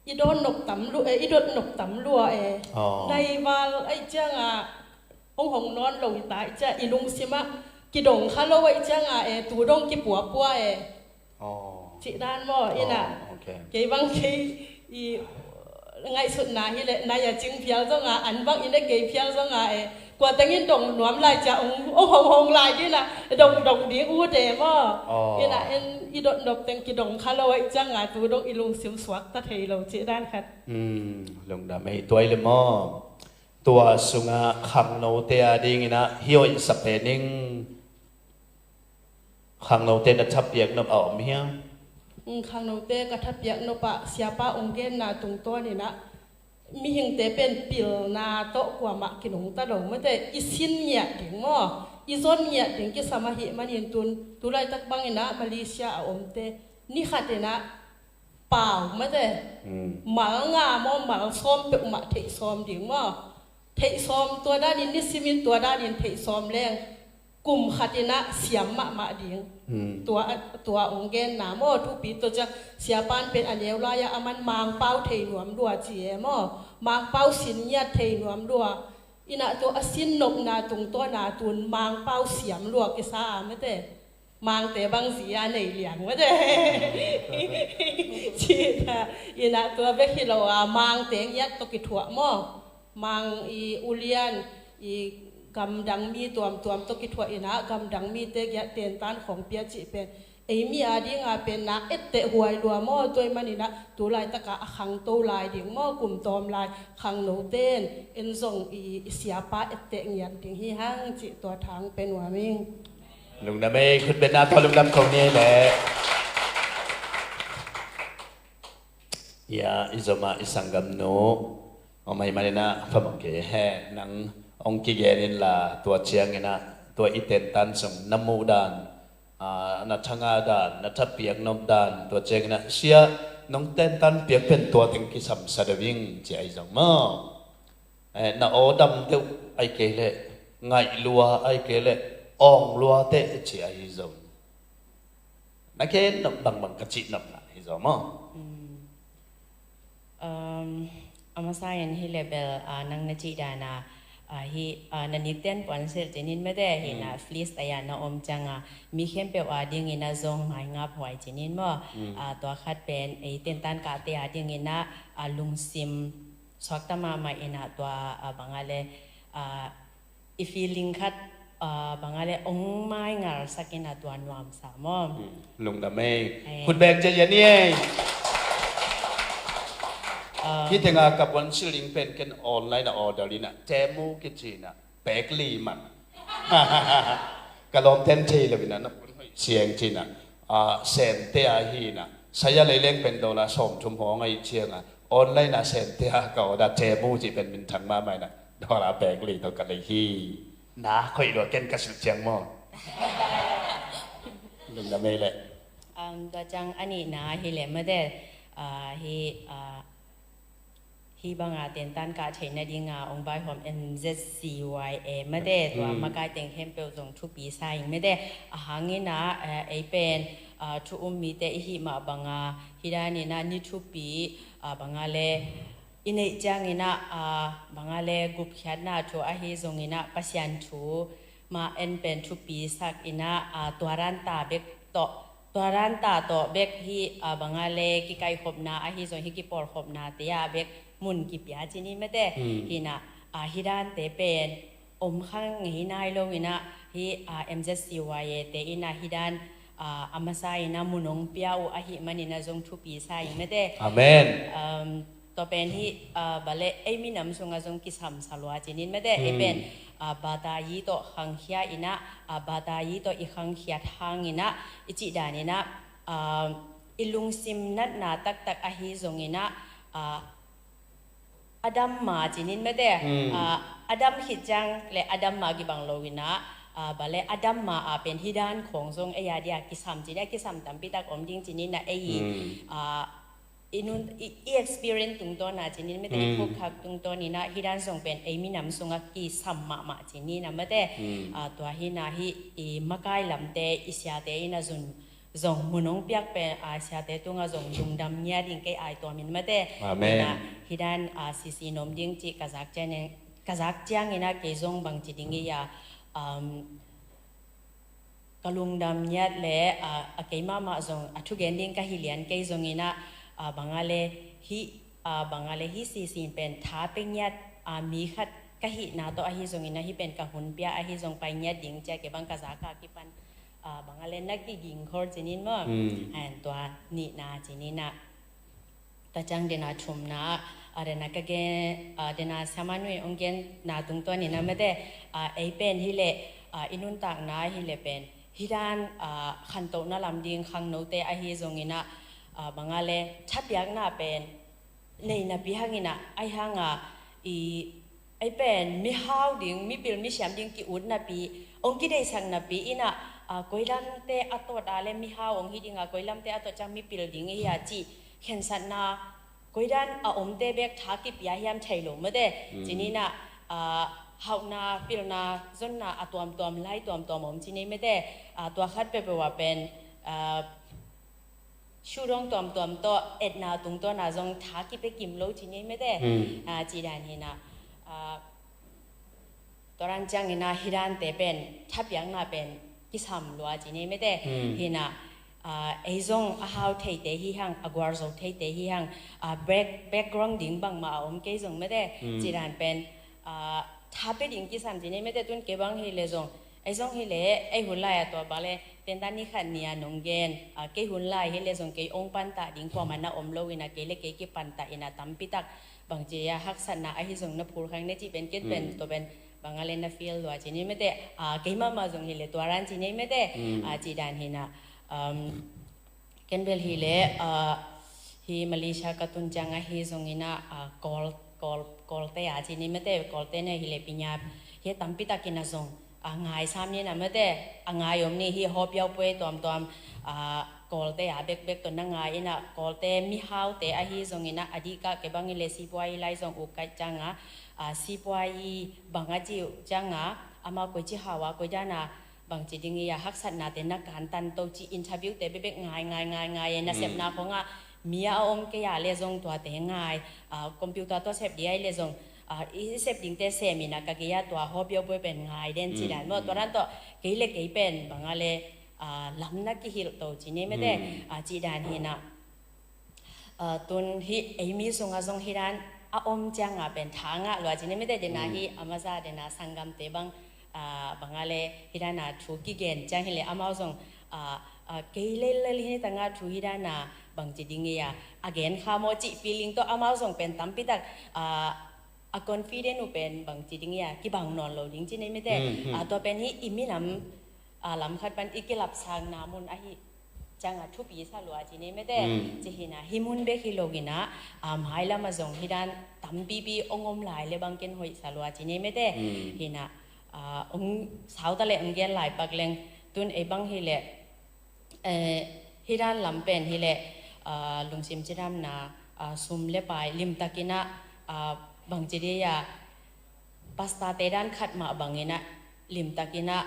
i dawn nop tam lua, eh, i dot nop tam lua, eh. Oh. Naival ahih ciangah hong hong nawn lo i ta ahih ciangah i lungsim ah kidong kha lo ahih ciangah, eh, tu dong kipuapua, eh. Oh. Cih dan maw, inah. Oh, ok. Kei bang kei i ngaihsutna hi leh, nai a cing phial zonga, an bang i ne kei phial zonga, eh, kua tengin dong nuam lai cia ong, ong hong hong lai dina, dong dong ding ut e maw. Oh. Inah en i dot nop teng kidong kha lo ahih cianga, tu dong i lungsim suak ta thei lo cih dan khat. Hmm, lungdam ei. Tua hi leh maw. Tua sungah khangnote a dingin ah hih hoih sa pen ing. Khangnote na thapiak nop a om hiam? Mm, khangnote ka thapiak nop ah siapa ong genna tungtawn inah mihingte pen pilna tawh kuamah kinungta lo mate, i sin ngiat ding maw, i zon ngiat ding kisam ahih manin tun, tu laitak bang inah Malaysia a omte ni khat inah pau mate. Hmm. Mal nga maw, mal sawm peuhmah theih sawm ding maw. Theih sawm tua danin, nisimin tua danin theih sawm leng kum khat inah siam mahmah ding. Hmm. Tua, tua ong genna maw, thupi tua ciang siapan pen a neu lai-ah a man Mangpau thei nuam lua ci e maw. Mangpau sin ngiat thei nuam lua. Inah tua a sin nopna tungtawna tun Mangpau siam lua kisa a mate. Mangte bang zia nei liang mate. Cih ta, inah tua bek hi lo a, Mangte ngiat tawh kithuah maw. Mang i ulian, i gamdang mi tuamtuam tawh kithuah inah, gamdang mite giat tentan khong pia cih pen. ei mi a dinga pen na etteh huai lua maw, tua ahih maninah tu laitaka a khangto lai ding maw, kum tawm lai khangnote in en zong i, i siapa etteh ngiat ding hi hang cih tua thang pe nuam ing. Lungdam ei, khut betna tawh lungdam ko ni ei leh. Ya, i zom a i sanggamnu om ahih maninah phamawh kei he, nang hong kigen inla tua cianginah tua i tentan sung na muh dan, ah, na thanga dan, na thapiak nop dan, tua cianginah sia nong tentan piak pen tua teng kisamsa deuh ing ci ahi zong maw. Eh, na aw dam deuh ahi kei leh, ngaih lua ahi kei leh, awng lua teh ci ahi zong. Na gen nop bangbang ka cih nopna hi zaw maw? Mm. Um, a masa in hi leh bel, ah, nang na cih dana, ah, hi, ah, na nikten puansilh cinin mete hi na, mm, fleece taya na om cianga mi khempeuh a dingina zong ngaingap huai cinin maw? Mm. Ah, tua khat pen ei tentan kahte a dingina, ah, lungsim suakta mahmah ina tua, ah, banga le, ah, i feeling khat, ah, banga le ong maingalsak ina tua nuamsa maw? Hmm, lungdam ei. Eh. Khut beng ciacia ni ei. Ah. Hih tenga ka puansilh ding pen ken online a order ina Temu kici ina pek li man. Ka lawmten thei lo ina na pun hoih siang ci ina, ah, Sente a hi ina. Saya lei leng pen dollar sawmthum hong ahi cianga online a Sente a ka order Temu ci pen minthang mahmah ina. Dollar pek li tawh ka lei hi. Na khoih lua ken ka silh ciang maw? Lungdam ei leh. Um, tua ciang a nihna hi leh mate, ah, hi, ah, hi banga tentan kah theih nadinga ong vaihawm M Z C Y A mate, tua, hmm, makai teng khempeuh zong thupi sa ing mate. A hangina, eh, ei pen, ah, thu um mite i hih mah banga hi danina ni thupi, ah, banga le i neih ciangina, ah, banga le gupkhiatna thu ahi zongina Pasian thu mah en pen thupi sak ina, ah, tua ranta bek tawh, tua ranta tawh bek hi, ah, banga le kikaikhopna ahi zong hi kipawlkhopna te a bek mun kipia cini mete. Hmm. Hina, ah, hi dante pen om kha ngei nai lo ina hi, ah, M Z C Y A te ina hi dan, ah, a masa ina mun ong pia uh ahih manina zong thupi sa ing mete. Amen. Um, tua pen hi, ah, bale ei minam sunga zong kisamsa lua cinin mete. Ei, hmm, pen, ah, bata yi tawh khangkhia ina, ah, bata yi tawh i khangkhiat hangina i cih danina, ah, i lungsim natna taktak ahi zongina, ah, a dam ma cinin mete. Hmm. Ah, a dam khit ciang le a dam ma kibang lo ina, ah, bale a dam ma a pen hi dan khong zong ei a dia kisam cina, kisam tampi tak om ding cinina ei, hmm, ah, i nun, i, i experience tungtawna cinin mete, i, hmm, phukkhak tungtawnina hi dan zong pen ei minam sunga kisam mahmah cinina mete. Hmm. Ah, tua hina hi i makai lamte i siate ina zun zong mun ong piak pen, ah, siate tunga zong lungdam ngiat ing kei ai tuamin mate. Amen. Ina hi dan, ah, sisi nom ding cih ka zak ciangin, ka zak ciangina kei zong bang ci ding i a, um, ka lungdam ngiat le, ah, a kei mahmah zong a thugen ding ka hi lian kei zongina, ah, banga le hi, ah, banga le hi sisi pen tha pe ngiat, ah, mi khat ka hihna tawh ahi zongina hi pen ka hun pia ahi zong pai ngiat ding cia kei bang ka zaka kipan, ah, banga le na kiging khol cinin maw? Hmm. And tua nihna cinina. Tua ciang dena thumna, ah, dena ka gen, ah, dena sama nui ong genna tungtawnina mete, ah, ei pen hi leh, ah, i nuntakna hi leh pen hi dan, ah, khantohna lam ding khangnote ahi zongina, ah, banga le thapiakna pen nei napi hangina, ai hanga i, ei pen mihau ding, mipil misiam ding ki-ut napi, ong kideisak napi ina, ah, koilamte a tawt a le mihau ong hi dinga, koilamte a tawt ciang mipil ding i hi a cih khensatna, koidan a omte bek tha kipia hiam thei lo mete. Mm. Cinina, ah, hauhna, pilna, zonna a tuamtuam, lai tuamtuam om cini mete. Ah, tua khat peuhpeuh a pen, ah, sudong tuamtuam tawh etna tungtawna zong tha kipia kim lo cini mete. Hmm. Ah, ci dan hina. Ah, tua dan ciangina hi dante pen thapiakna pen kisam lua cini mete. Hmm. Hina, ah, ei zong a hau theite hi hang, a gualzo theite hi hang, ah, back, background ding bangmah a om kei zong mete. Hmm. Ci dan pen, ah, tha pe ding kisam cini mete tun kei bang hi le zong. Ei zong hi le, ei hun lai a tua bang le, Ken ta ni khat ni a nong gen, a, kei hun lai hi le zong kei ong pantah ding kuamah na om lo ina, kei le kei kipantah ina tampi tak bangci a haksatna ahi zong na phul khang ne cih pen ken pen to pen bang a le na feel lua ci ni mete, a, kei mahmah zong hi le tua ran ci ni mete, a, ci dan hi na, um, ken bel hi le, a, hi Malaysia ka tun ciang ahi zong ina, a, Kawl, Kawl, Kawlte a ci ni mete, Kawlte ne hi le pinya hi tampi tak ina zong a ngai sam ni na mete, a ngai om ni hi hawpiau puai tuamtuam, a, Kawlte a bekbek to na ngai ina Kawlte mihaute ahi zong ina a dika ke bang i le sipuai lai zong u kai ciang a, a, sipuai bang a ci uh ciang a, ama koi ci hau a koi dan a bangci ding i a haksatna te na kantan to ci interview te bekbek ngai ngai ngai ngai e na sepna khong a mi a om kei a le zong tua te ngai, a, computer to sep di ai le zong, a, i sep ding te sem ina ka gei a tua hawpiau puai pen ngai den ci dan maw tua dan to kei le kei pen bang a le, a, lam na kihilh to ci ni mete, a, ci dan hi na, a, tun hi ei mi sung a zong hi dan a om ciang a pen tha ngah lua ci ni mete dena hi a maza dena sanggam te bang, a, bang a le hi dan a thu kigen ciang hi le amau zong, a, a, kei le le hi ni tang a thu hi dan a bangci ding i a, a gen kha maw ci feeling to amau zong pen tampi tak, a, a confident uh pen bangci ding i a kibang nawn lo ding ci ni mete, a, tua pen hi i minam, a, lam khat pan i kilap sang na mun ahi ciang a thupi sa lua ci ni mete, ci hi na hi mun bek hi lo ina, a, mai lam a zong hi dan tampipi ong om lai le bang ken hoih sa lua ci ni mete, hi na, a, ong sau ta le ong gen lai pak leng tun ei bang hi le, eh, hi dan lam pen hi le, a, lungsim cidamna, a, sum le pai limtak ina, a, bangci di a, pastor te dan khat mah bang ina limtak ina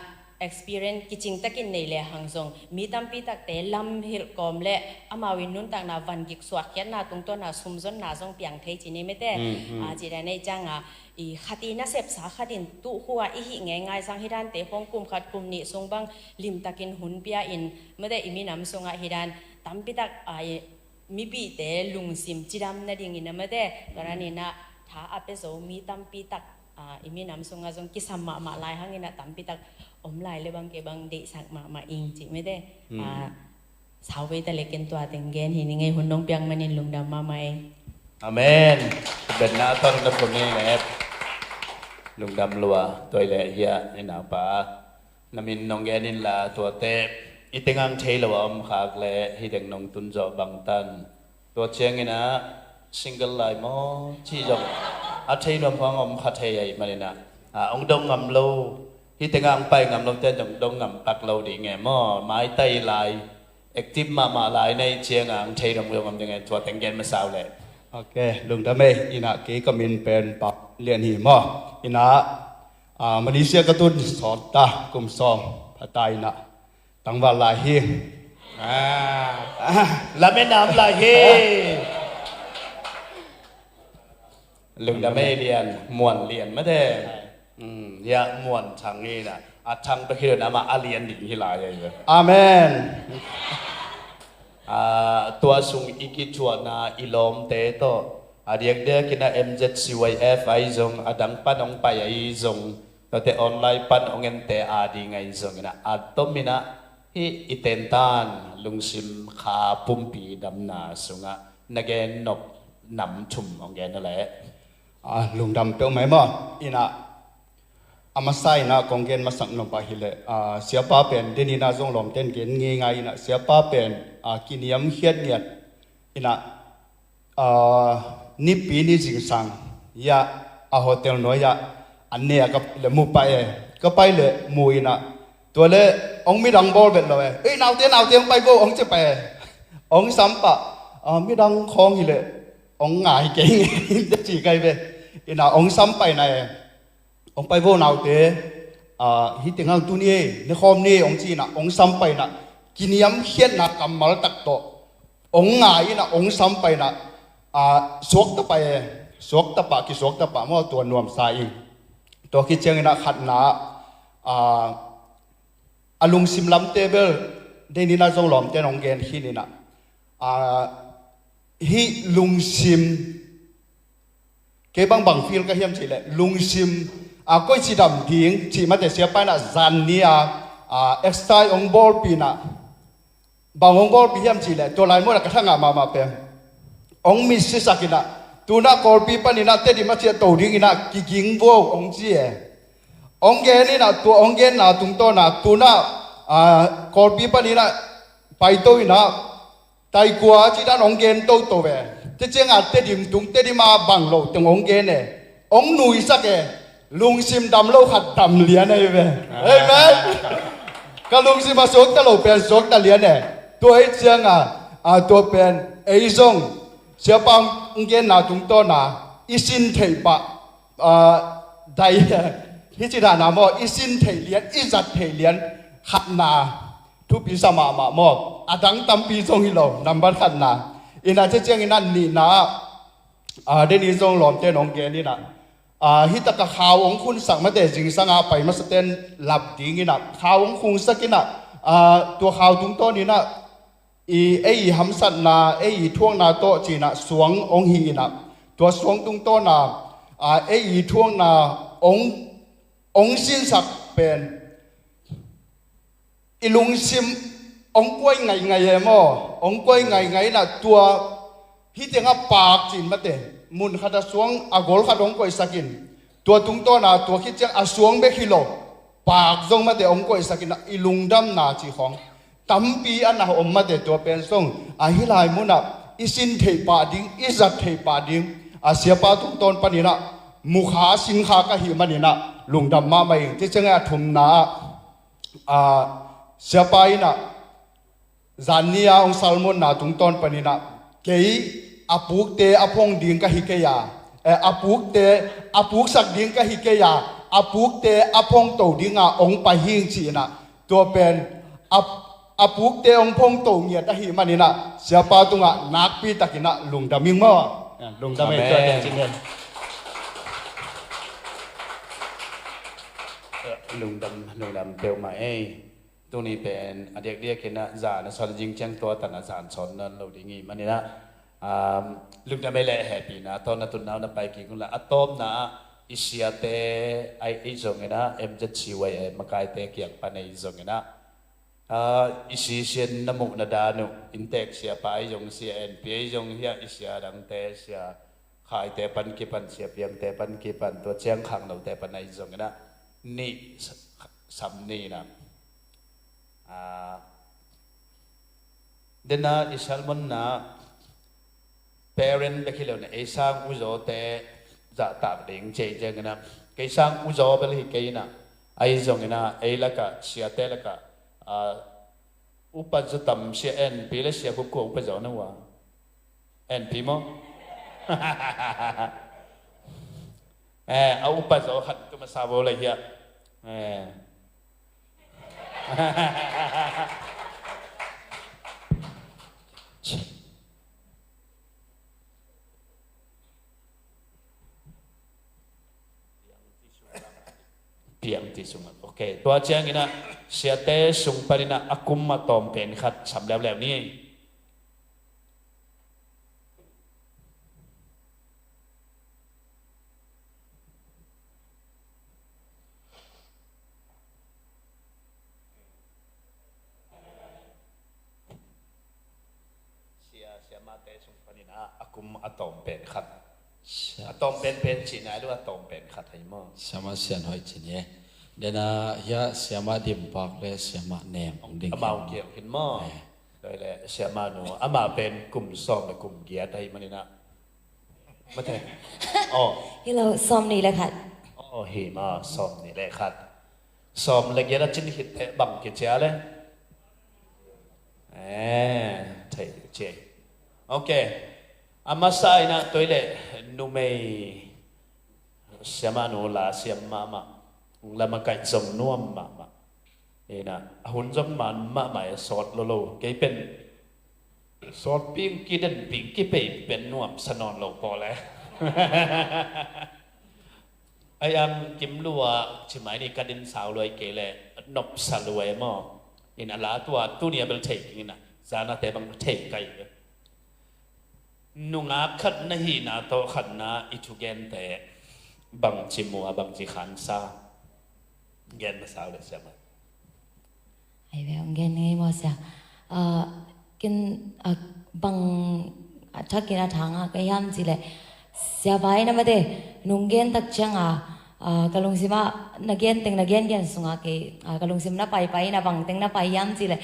experience kicing takin nei le hang zong mi tampi takte lam hilh kawm le amau in nuntakna van gik suak khiatna tungtawna sumzonna zong piang thei ci ni mete, a, ci dan ei ciang a, i khati na sepsa khatin tuh khua i hih ngeingai sang hi dante khong kum khat kum nih sung bang limtakin hun pia in mete i minam sungah hi dan tampi tak, a, i mipite lungsim cidam nadingin a mete tua dan ina tha a pia zo mi tampi tak, a, i minam sungah zong kisam mahmah lai hang ina tampi tak om lai le bang ke bang deihsak mahmah ing ci mete, a, sau vei ta le ken tua teng gen hi ni ngei hun nong piak manin lungdam mahmah ei. Amen. Betna ton na pun ni le lungdam lua toi le hia ina pa. Na min nong gen in la tuate i tengang thei lo a om khak le hi teng nong tun zawh bang tan. Tua ciangin a single lai maw ci zong a thei nuam huang om kha thei ahi manin a, a, ong dong ngam lo. Hi tengang pai ngam lo te zong dong ngam pak lo ding e maw. Mai tai lai active mahmah lai nei ciang ang thei dong lo ngam ding e tua teng gen masa uh le. Ok, lungdam ei ina kei ka min pen Pa Lian hi maw. Ina, a, Malaysia ka tun sawt ta kum sawm pha ta ina tangval lai hi. A, lamen am lai hi. Lungdam ei Lian, Muan Lian mate. Hia Muan Thang hi na. A thang bek hi lo na ma a lian ding hi lai hi. Amen. A, tua sung i kithuahna i lawmte tawh a diakdiak in a M Z C Y F ahi zong a dang pan hong pai ahi zong tuate online pan hong ente a ding ahi zong in a a tom in a hih i tentan lungsim kha pumpi damna sungah na gen nop nam thum hong gen a leh. A, lungdam peuhmah maw in a a masa in a kong gen masak nop ah hi leh, a, siapa pen den in a zong lawmten gen ngeingai in a siapa pen, a, kiniam khiat ngiat in a, a, nipi ni zingsang ia a hotel nuai ah an ne a ka pai leh mu pah e. Ka pai leh mu in a tua leh hong midang bawl vet lo e. Ei naute naute hong pai vo hong ci pah e. Hong sam pah, a, midang khawng hi leh hong ngai kei ngei in te ci kai ve. In a hong sam pah in a e. Hong pai vo naute, a, hih teng hang tu ni e, ne khawm ni e, hong ci in a, hong sam pah in a, kiniam khiatna kammal tak tawh, hong ngai in a, hong sam pah in a, a, suakta pah e, suakta pah, kisuakta pah maw tua nuamsa ing. Tua khit ciangin a khatna, a, a lungsim lamte bel, den in a zong lawmte in hong gen khin in a, a, hih lungsim, kei bangbang feel ka hiam cih leh lungsim, a, koi cidam ding cih mate siapa in a zan ni a, a, exercise hong bawlpih inah, bang hong bawlpih hiam cihleh, tua lai munah ka thangah mahmah pen, hong misisak inah, tunah Kawlpi paninah Tedim a ciah to dinginah kiging vuau hong ci e. Hong gen inah, tua hong genna tungtawnah tunah, a, Kawlpi paninah paito inah, taikua ci dan hong gen toto ve. Tua ciangah Tedim tung, Tedim a bang lo teng hong gen e. Hong nuisak e. Lungsim dam lo khat dam lian ahi ve. Amen. Ka lungsim a suakta lo pen suakta lian e. Tua hi ciangah, a, tua pen ei zong Siapa hong genna tungtawna i sin theih pah, a, dai, hi ci dana maw, i sin theih lian, i zat theih lian khatna thupi sa mahmah maw. A dang tampi zong hi lo, nambat khatna. Inah cia ciangin a nihna ah, a, deni zong lawmte nong gen inah, a, hi taka khau hong khunsak mate, zingsanga pai masaten lap ding inah khau hong khunsak inah, a, tua khau tungtawn inah i ei i hamsatna, ei i thuakna tawh cinah suang hong hi inah, tua suang tungtawna, a, ei i thuakna hong, hong sinsak pen i lungsim hong kuai ngaingai e maw? Hong kuai ngaingai inah tua hi tengah paak cin mate, mun khatah suang a gol khat hong koihsak in, tua tungtawna tua khit ciang a suang bek hi lo, paak zong mate hong koihsak inah i lungdamna cih khawng tampi a na om mate. Tua pen zong a hi lai munah i sin theih pah ding, i zat theih pah ding, a, Siapa tungtawn paninah mukha sinkha ka hih maninah lungdam mahmah ing. Cia ciangin a thumna ah, a, Siapa inah zanni a hong salmunna tungtawn paninah kei a pukte a phong ding ka hi kei a, eh, a pukte a puksak ding ka hi kei a, a pukte a phong to dinga hong pai hing ci inah, tua pen a, a pukte hong phong to ngiat ahih maninah Siapa tungah nakpi takinah lungdam ing maw? Lungdam ei. Amen. Tua teng cin den. Lungdam, lungdam peuhmah ei. Tuni pen a diakdiakinah zan a sawn zing ciang tua tanah zan sawn nawn lo ding ih maninah, um, lungdam ei leh hehpihna tawh na tunnau na pai kik unla, a tawpna ah i siate aih ei zonginah M Z C Y A makaite kiang pan ei zonginah, ah, i sisian na muh na dan uh, inntek siapa ei zong, sia Enpi ei zong, hiah i sia dangte, sia Khaite pan kipan, sia Piangte pan kipan, tua ciang khangnote pan ei zonginah nih sam ni inah, ah, dena i salmunna parent bek hi lo inah ei sang uzawte zahtak ding ci ei cianginah, kei sang uzaw bel hi kei inah, ahi zonginah ei lakah, siate lakah, ah, upa zaw tam, sia Enpi le sia Khup kua upa zaw na uh a? Enpi maw? Eh, a upa zaw khat tu masa bo le hiah. Eh. Piang ti sungah. Ok. Tua cianginah siate sung paninah a kum a tawm pen khat sam leuleu ni. Sia, siamahte sung paninah a kum a tawm pen khat. Sia- A tawm pen pen cihna lu a tawm pen khat hai maw? Siamah Sian Hoih cin hi. Dena hiah siamah Dimpak le siamah Nem ding amau kiau hin maw? Eh. Tua le siamah nu amah pen kum sawm le kum giat hai maninah. Mate. Oh. Hi lo, sawm nih le khat. Oh, hi maw, sawm nih le khat. Sawm le giat a cin khit teh bang kicia le? Eh, thei cia. Ok. A masa inah tua le numei siamah nu la siam mahmah. Ung lama kaih zong nuam mahmah. Inah a hun zong man mahmah e, sawt lolo. Kei pen sawt ping ki den ping ki pei pen nuam sa nawn lo pawl e. Ai ang kim lua, cimai ni ka din sau luai kei le nop sa luai maw? In a la tua tuni a bel thei king inah, zanate bang thei kai ve. Nungak khat na hihna tawh khatna i thugente bangci mua, bangci khansa? Gen masa uh le siamah. Ai ve, hong gen ngei maw sia? Ah, ken, ah, bang, ah, thakin a thang a ka hiam cih leh, siapa in a mate nong gen tak ciang a, ah, ka lungsim ah na gen teng, na gen gen sung a kei, ah, ka lungsim na pai pai in a, bang teng na pai hiam cih leh,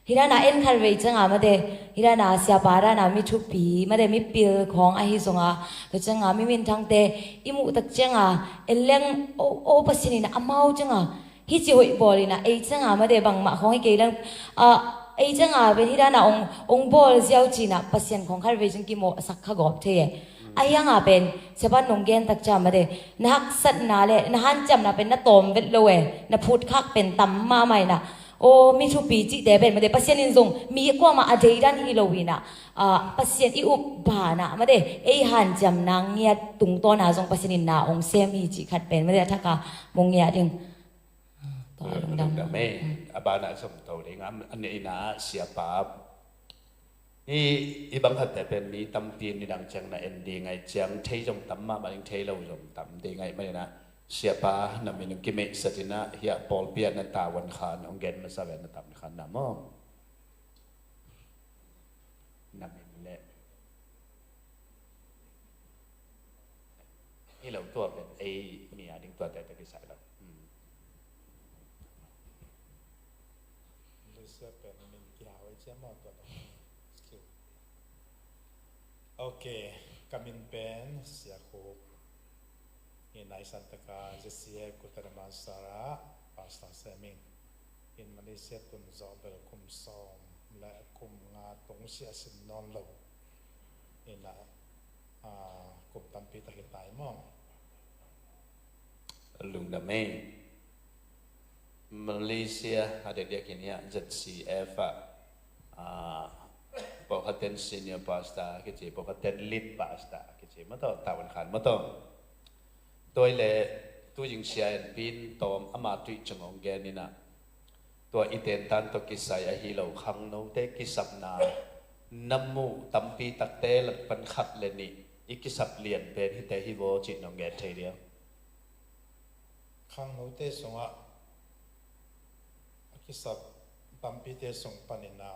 hi dan a en khat vei ciang a mate, hi dan a siapa dan a mi thupi mate, mi pil khawng ahi zong a, tua ciang a mi minthangte i muh tak ciang a, en leng, o, o, Pasian in a amau ciang a hih ci hoih bawl in a, ei ciang a mate bangmah khawng hi kei leng, ah, ei ciang a pen hi dan a ong, ong bawl ziau ci in a, Pasian khawng khat vei ciang kimawhsak kha gawp thei e. Ahi hang a pen siapa in nong gen tak ciang a mate, na haksatna le na hanciamna pen na tawm vet lo e, na phutkhak pen tam mahmah in a, aw, mi thupi cihte pen mate, Pasian in zong mi kuamah a deidan hi lo in a, ah, Pasian i up banah mate, ei hanciamna ngiat tungtawn a zong Pasian in na ong sem hi cih khat pen mate, a thak a mong ngiat ding. Tua lungdam. Lungdam e. A banah zong to ding a, a neihna siapa. I, i bang khatte pen mi tampi in nidang ciang na en ding ahih ciang, thei zong tam mahmah ding, thei lo zong tam ding ahih manin a, siapa na min kimeihsat in a, hiah pawlpi ah na tavuan khan hong gen masa ve, na tavuan khan na maw? Na min le hi lo, tua pen ei mi a ding tuate tawh kisai lo. Hmm. Malaysia pen min kihau ei cia maw, tua tawh skill. Ok, ka min pen Sia Khup. Hi nai san taka Z C A Kota Damansara pastor sem ing. In Malaysia tun zawh bel kum sawm le kum nga tung sia sim nawn lo. In a, ah, kum tampi tak hi tai maw? Lungdam e. Malaysia a diakdiak in hiah Z C F ah, ah, pawlkhatten senior pastor kici, pawlkhatten lead pastor kici maw taw, tavuan khan maw taw. Tua hi leh tuzing sia en pin tawm ama tuih cung hong gen in a, tua i tentan tawh kisai ahi lo khangnote kisapna na muh tampi takte lat pan khat le nih i kisap lian pen hite hi vaw cih nong gen thei dia? Khangnote sungah a kisap tampite sung panin a,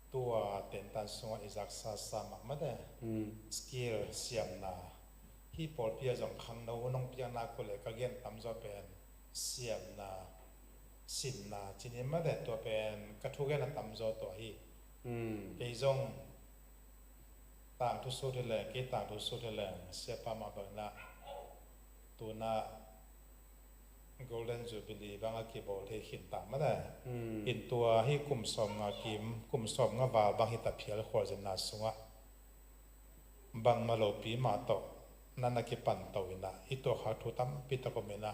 tua tentan sungah i zaksa sa mahmah de. Hmm. Skill, siamna. Hih pawlpi ah zong khangno hun hong piakna ko le ka gen tamzaw pen siamna, sinna cih ni mah de, tua pen ka thugen a tamzaw tua hi. Hmm. Kei zong tangthu sut hi leng, kei tangthu sut hi leng, siapa mah bangin a, tu-in a Golden Jubilee bang a kibawl thei khin ta mah de. Hmm. In tua hih kum sawmnga kim, kum sawmnga val bang hi ta phial khualzinna sungah bangmah lopi mah tawh na na kipan to in a, i tuahkhak thu tampi tak om in a,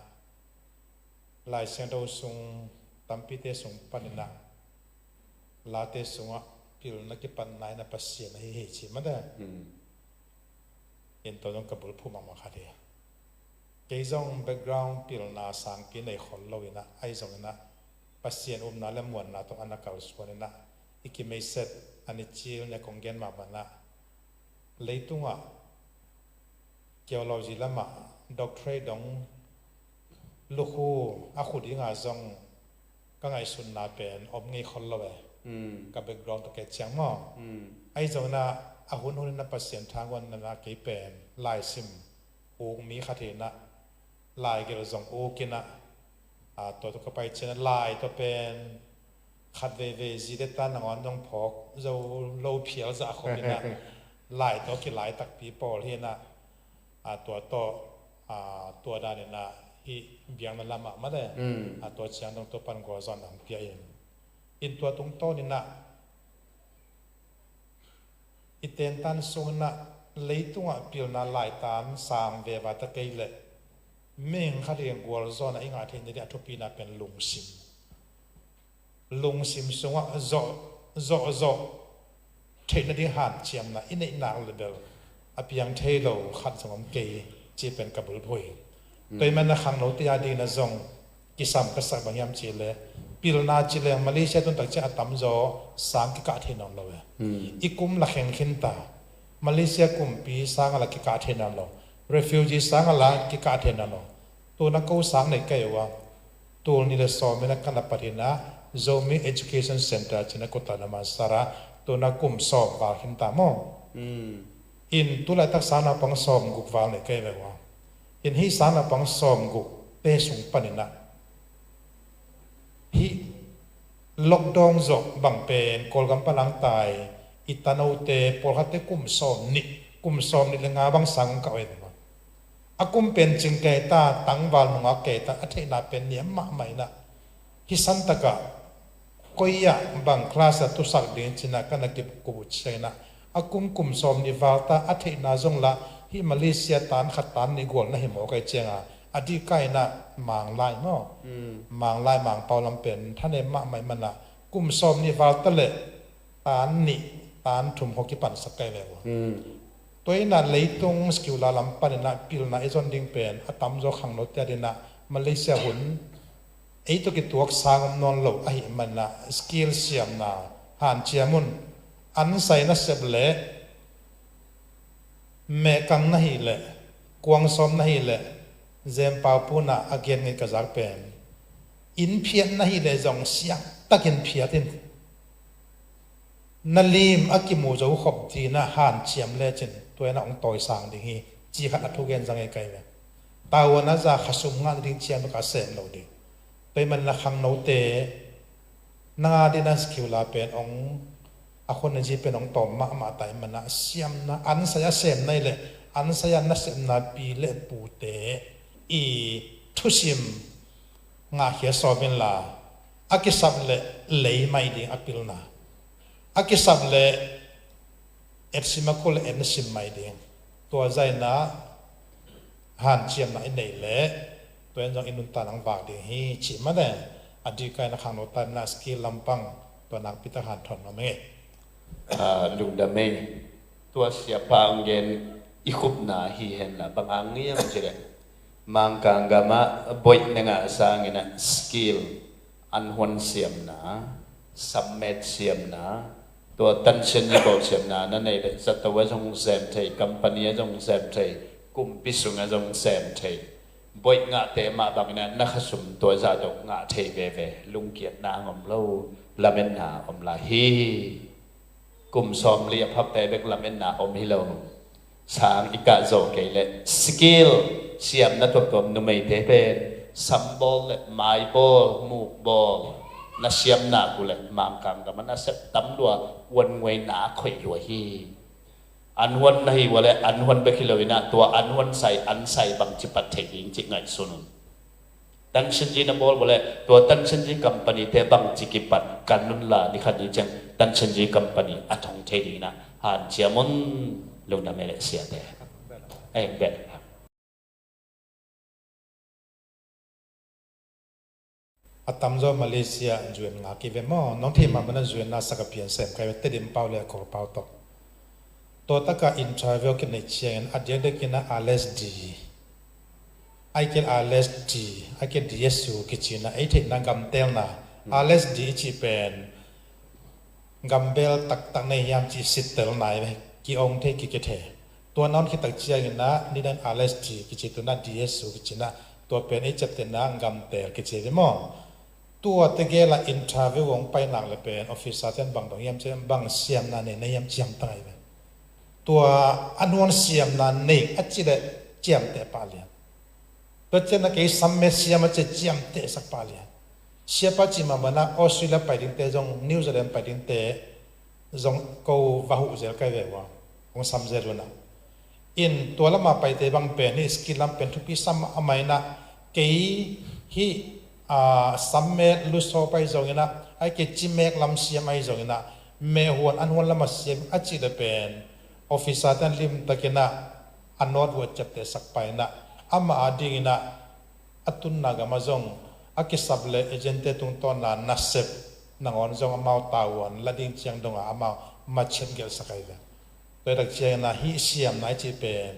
Lai Siangtho sung tampite sung panin a, Late sungah pilna kipanna in a Pasian ahi hi ci mah de. Hmm. In tua zong ka bulphuh mahmah khat hi. Kei zong background pilna sangpi nei khol lo in a, ahi zongin a Pasian upna le muanna tawh a na kalsuan in a, i kimeihset a ni cil ne kong gen mahmah in a, leitungah theology lamah doctorate dong lukhu a khu dingah zong ka ngaihsutna pen om ngei khol lo e. Mm. Ka background tawh ka et ciang maw. Mm. Ahi zongin a, a hun hun in a Pasian thanuamna kei pen laisim uk mi khat hi in a, laigelh zong uk in a, a, tua tawh ka pai ciangin a, lai tawh pen khat veivei zite tan nangawn zong phawk zo lo phial zah khop in a, lai tawh kilai takpi pawl hi in a, a, tua tawh, a, tua dan in a hih biakna lamah mah de. Mm. A, tua ciang dong tua pan gualzawhna hong pia in. In tua tungtawn in a, i tentan sung in a, leitungah pilna laitan sang veva ta kei leh, mihing khat in gualzawhna i ngah theih nading a thupina pen lungsim. Lungsim sungah zawh, zawh, zawh theih nading hanciamna i neih nak leh bel a piang thei lo khat zong om kei, cih pen ka bulphuh hi. Mm. Tua ahih manin a khangnote a dingin a zong kisam ka sak bang hiam cih leh, pilna ci leng Malaysia tun tak ciang a tamzaw sang kikah thei nawn lo e. Mm. I kum la kheng khin ta. Malaysia kumpi sang a la kikah thei nawn lo. Refugee sang a la kikah thei nawn lo. Tu-in a ko sang nei kei uh a, Tul nih le sawm in a ka na patin a Zomi Education Center ci-in a kota na man sara, tu-in a kum sawm val khin ta maw. In tulaitak sang naupang sawm guk val nei kei ve ua. In hih sang naupang sawm guk te sung panin a hih lockdown zawh bang pen Kawlgam pan a hong tai i tanote pawlkhatte kum sawm nih, kum sawm nih le nga bang sang hong kah uh hi ve maw. A kum pen cing kei ta, tangval nungak kei ta, a theihna pen niam mahmah in a hih santak ah koi ah bang class ah tusak ding ci-in a ka na kikup uh ciangin a a kum kum sawm nih val ta, a theihna zong lah hih Malaysia tan khat tan nih gual na hi mawk ahih ciangin a, a dih kah in a Manglai maw, Manglai Mangpau lam pen thanem mahmah ahih manin a kum sawm nih val ta leh tan nih tan thum khawng kipansak kei ve ua. Tua in a leitung secular lam panin a pilna i zon ding pen a tamzaw khangnote adingin a Malaysia hun ei tawh kituak sang om nawn lo ahih manin a skill siamna hanciam un. An sai nasep le mehkang na hih leh, kuang sawm na hih leh, Zen Pau Pun a a gen ngei ka zak pen, inn phiat na hih leh zong siangtakin phiat in. Na lim a kimu zo khop dingin a hanciam lecin tua in a hong tawisang ding hi, ci khat a thugen zang ei kai ve. Tavuan a za khasum ngah nading ciang bek a sem lo ding. Tua ahih manin a khangnote nang adingin a secular pen hong, a khun a zi pen hong tawm mahmah ta ahih manin a siamna, an sai a sem na hih leh, an sai a nasepna pi le pute i thusim ngahkhia sawm inla, a kisap leh lei mai ding a pilna, a kisap leh etsim a kul leh et na sim mai ding. Tua zah in a hanciamna i neih leh tua in zong i nuntakna hong vak ding hi, cih mah leh a dih kah in a khangno ta in a skill lampang tua nakpi tak hanthawn nuam ing ei. Ah, lungdam ei. Tua siapa hong gen i khupna hi henla bang hang hiam cih leh Mangkang gam ah boih na ngah sangin a skill, an huan siamna, sammet siamna, tua tansianzi bawl siamna na neih leh zato a zong sem thei, company a zong sem thei, kumpi sung a zong sem thei. Boih ngahte mah bangin a na khasum tua zah dong ngah thei veve, lungkiatna hong om lo, lametna om lai hi. Kum sawmli a phapte bek lametna om hi lo. Sang i kah zawh kei leh skill siamna tuamtuam, numeite pen sam bawl leh mai bawl, muk bawl na siam nak uh leh Mangkang gam ah na sep tam lua, uannguaina a khoih lua hi. An huan na hi uh leh an huan bek hi lo in a tua an huan sai, an sai bangci pat thei ding cih ngaihsun un. Tansianzi na bawl uh leh tua tansianzi company te bangci kipan kan un la, ni khat ni ciang tansianzi company a thong thei ding in a hanciam un. Lungdam ei leh siate. Ei bel. A tamzaw Malaysia zuan ngak hi ve maw. Nong theih mah bangin a zuan na sak a pian sem kai ve, Tedim pau leh a Kawl pau tawh. Tua tak a interview kineih ciangin a diakdiak in a L S D, ahih kei leh L S D, ahih kei leh D S U kici in a, ei theihna gamtelna, L S D i cih pen gambel taktak na hi hiam cih sittelna hi ve, ki-ong thei, kikhe thei. Tua na hon khit tak ciangin a nidang L S D kici, tu-in a D S U kici in a, tua pen ei ciaptehna gamtel kici hi ve maw. Tua tegel a interview hong pai nak leh pen officer ten bang dong hiam cih leh bang siamna nei na hiam ci hamtang ahi ve. Tua a nuan siamna nei a cih leh ciamteh pah lian. Tua ciangin a kei sammet siam a cih leh ciamtehsak pah lian. Siapa cih mah bangin a Australia pai dingte zong, New Zealand pai dingte zong ko va huh zel kai ve ua, hong sam zel un a. In tua lam a paite bang pen hih skill lam pen thupi sam a, amah in a kei hih, ah, sammet lusaw pai zongin a, ahih kei leh cimek lam siam ahi zongin a, meh huan an huan lam a siam a cih leh pen officer ten limtakin a, a note uh a ciaptehsak pah in a, amah adingin a, a tunna gam ah zong a kisap leh agent te tungtawn a nasep nangawn zong amau tavuan la ding ciang dong a amau machet gelhsak ahi ve. Tua hi tak ciangin a hih siamna i cih pen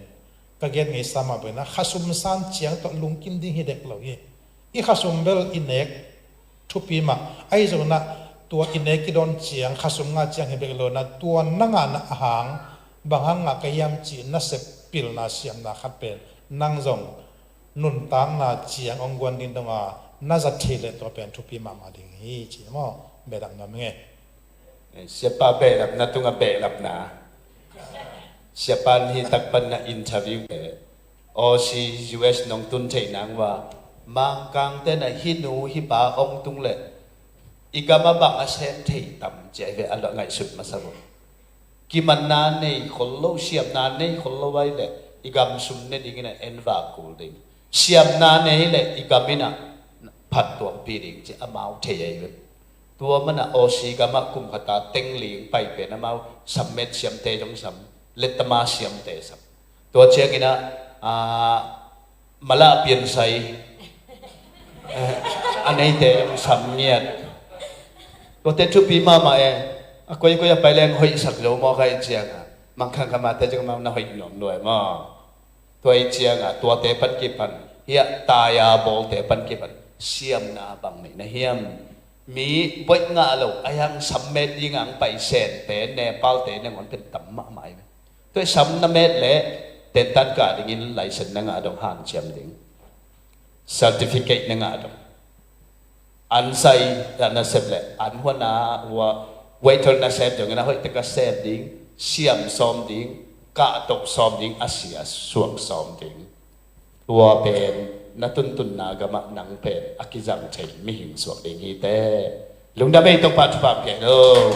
ka gen ngeisa mah bangin a khasum san ciang tawh lungkim ding hi dek lo hi. I khasum bel i nek thupi mah ahi zongin a, tua i nek i dawn ciang khasum ngah ciang hi bek lo in a, tua na ngahna a hang bang hang ngah ka hiam cih nasep pilna siamna khat pen nang zong nuntakna ciang hong guan ding dong a, na zat thei le tua pen thupi mahmah ding hi ci maw? Behlap nuam ing e. Siapa behlapna tungah behlapna. Siapa in hi tak pan na interview le Aussie, U S nong tun theih nang uh a, Mangkangte na hih nu hih pa hong tung le i gam a bang a sem thei tam ci a hi ve, a ngaihsut masa uh. Kimanna nei khol lo, siamna nei khol lo a hi le i gam sum ne dingin a en vak kul ding. Siamna nei le i gam in a phat tuangpi ding ci amau thei a hi ve. Tua mana Aussie gam ah kum khat a teng ling pai pen amau sam met siamte zong sam, lettama siamte sam. Tua ciangin a, a, mala piansai, eh, a neite zong sam ngiat. Tuate thupi mahmah e. A koikoi a pai leng hoihsak zo maw, ka hih ciangin a Mangkang khamate zong amau na hoih nuam lua e maw? Tua hih ciangin a tuate pan kipan, hiah tai a bawlte pan kipan siamna bang nei na hiam? Mi boih ngah lo a hiang sam met ding a ang pai Sente, Nepalte nangawn pen tam mahmah hi ve. Tua hih sam na met leh tentan kah dingin license na ngah dong, hanciam ding certificate na ngah dong. An sai na sep leh an huan a, waiter na sep zongin a hoih tek a sep ding, siam sawm ding, kahtoh sawm ding, a sia suak sawm ding. Tua pen na tuntunna gamah nang pen a kizang thei mihing suak ding hi teh. Lungdam ei, Topa thupha pia hi lo.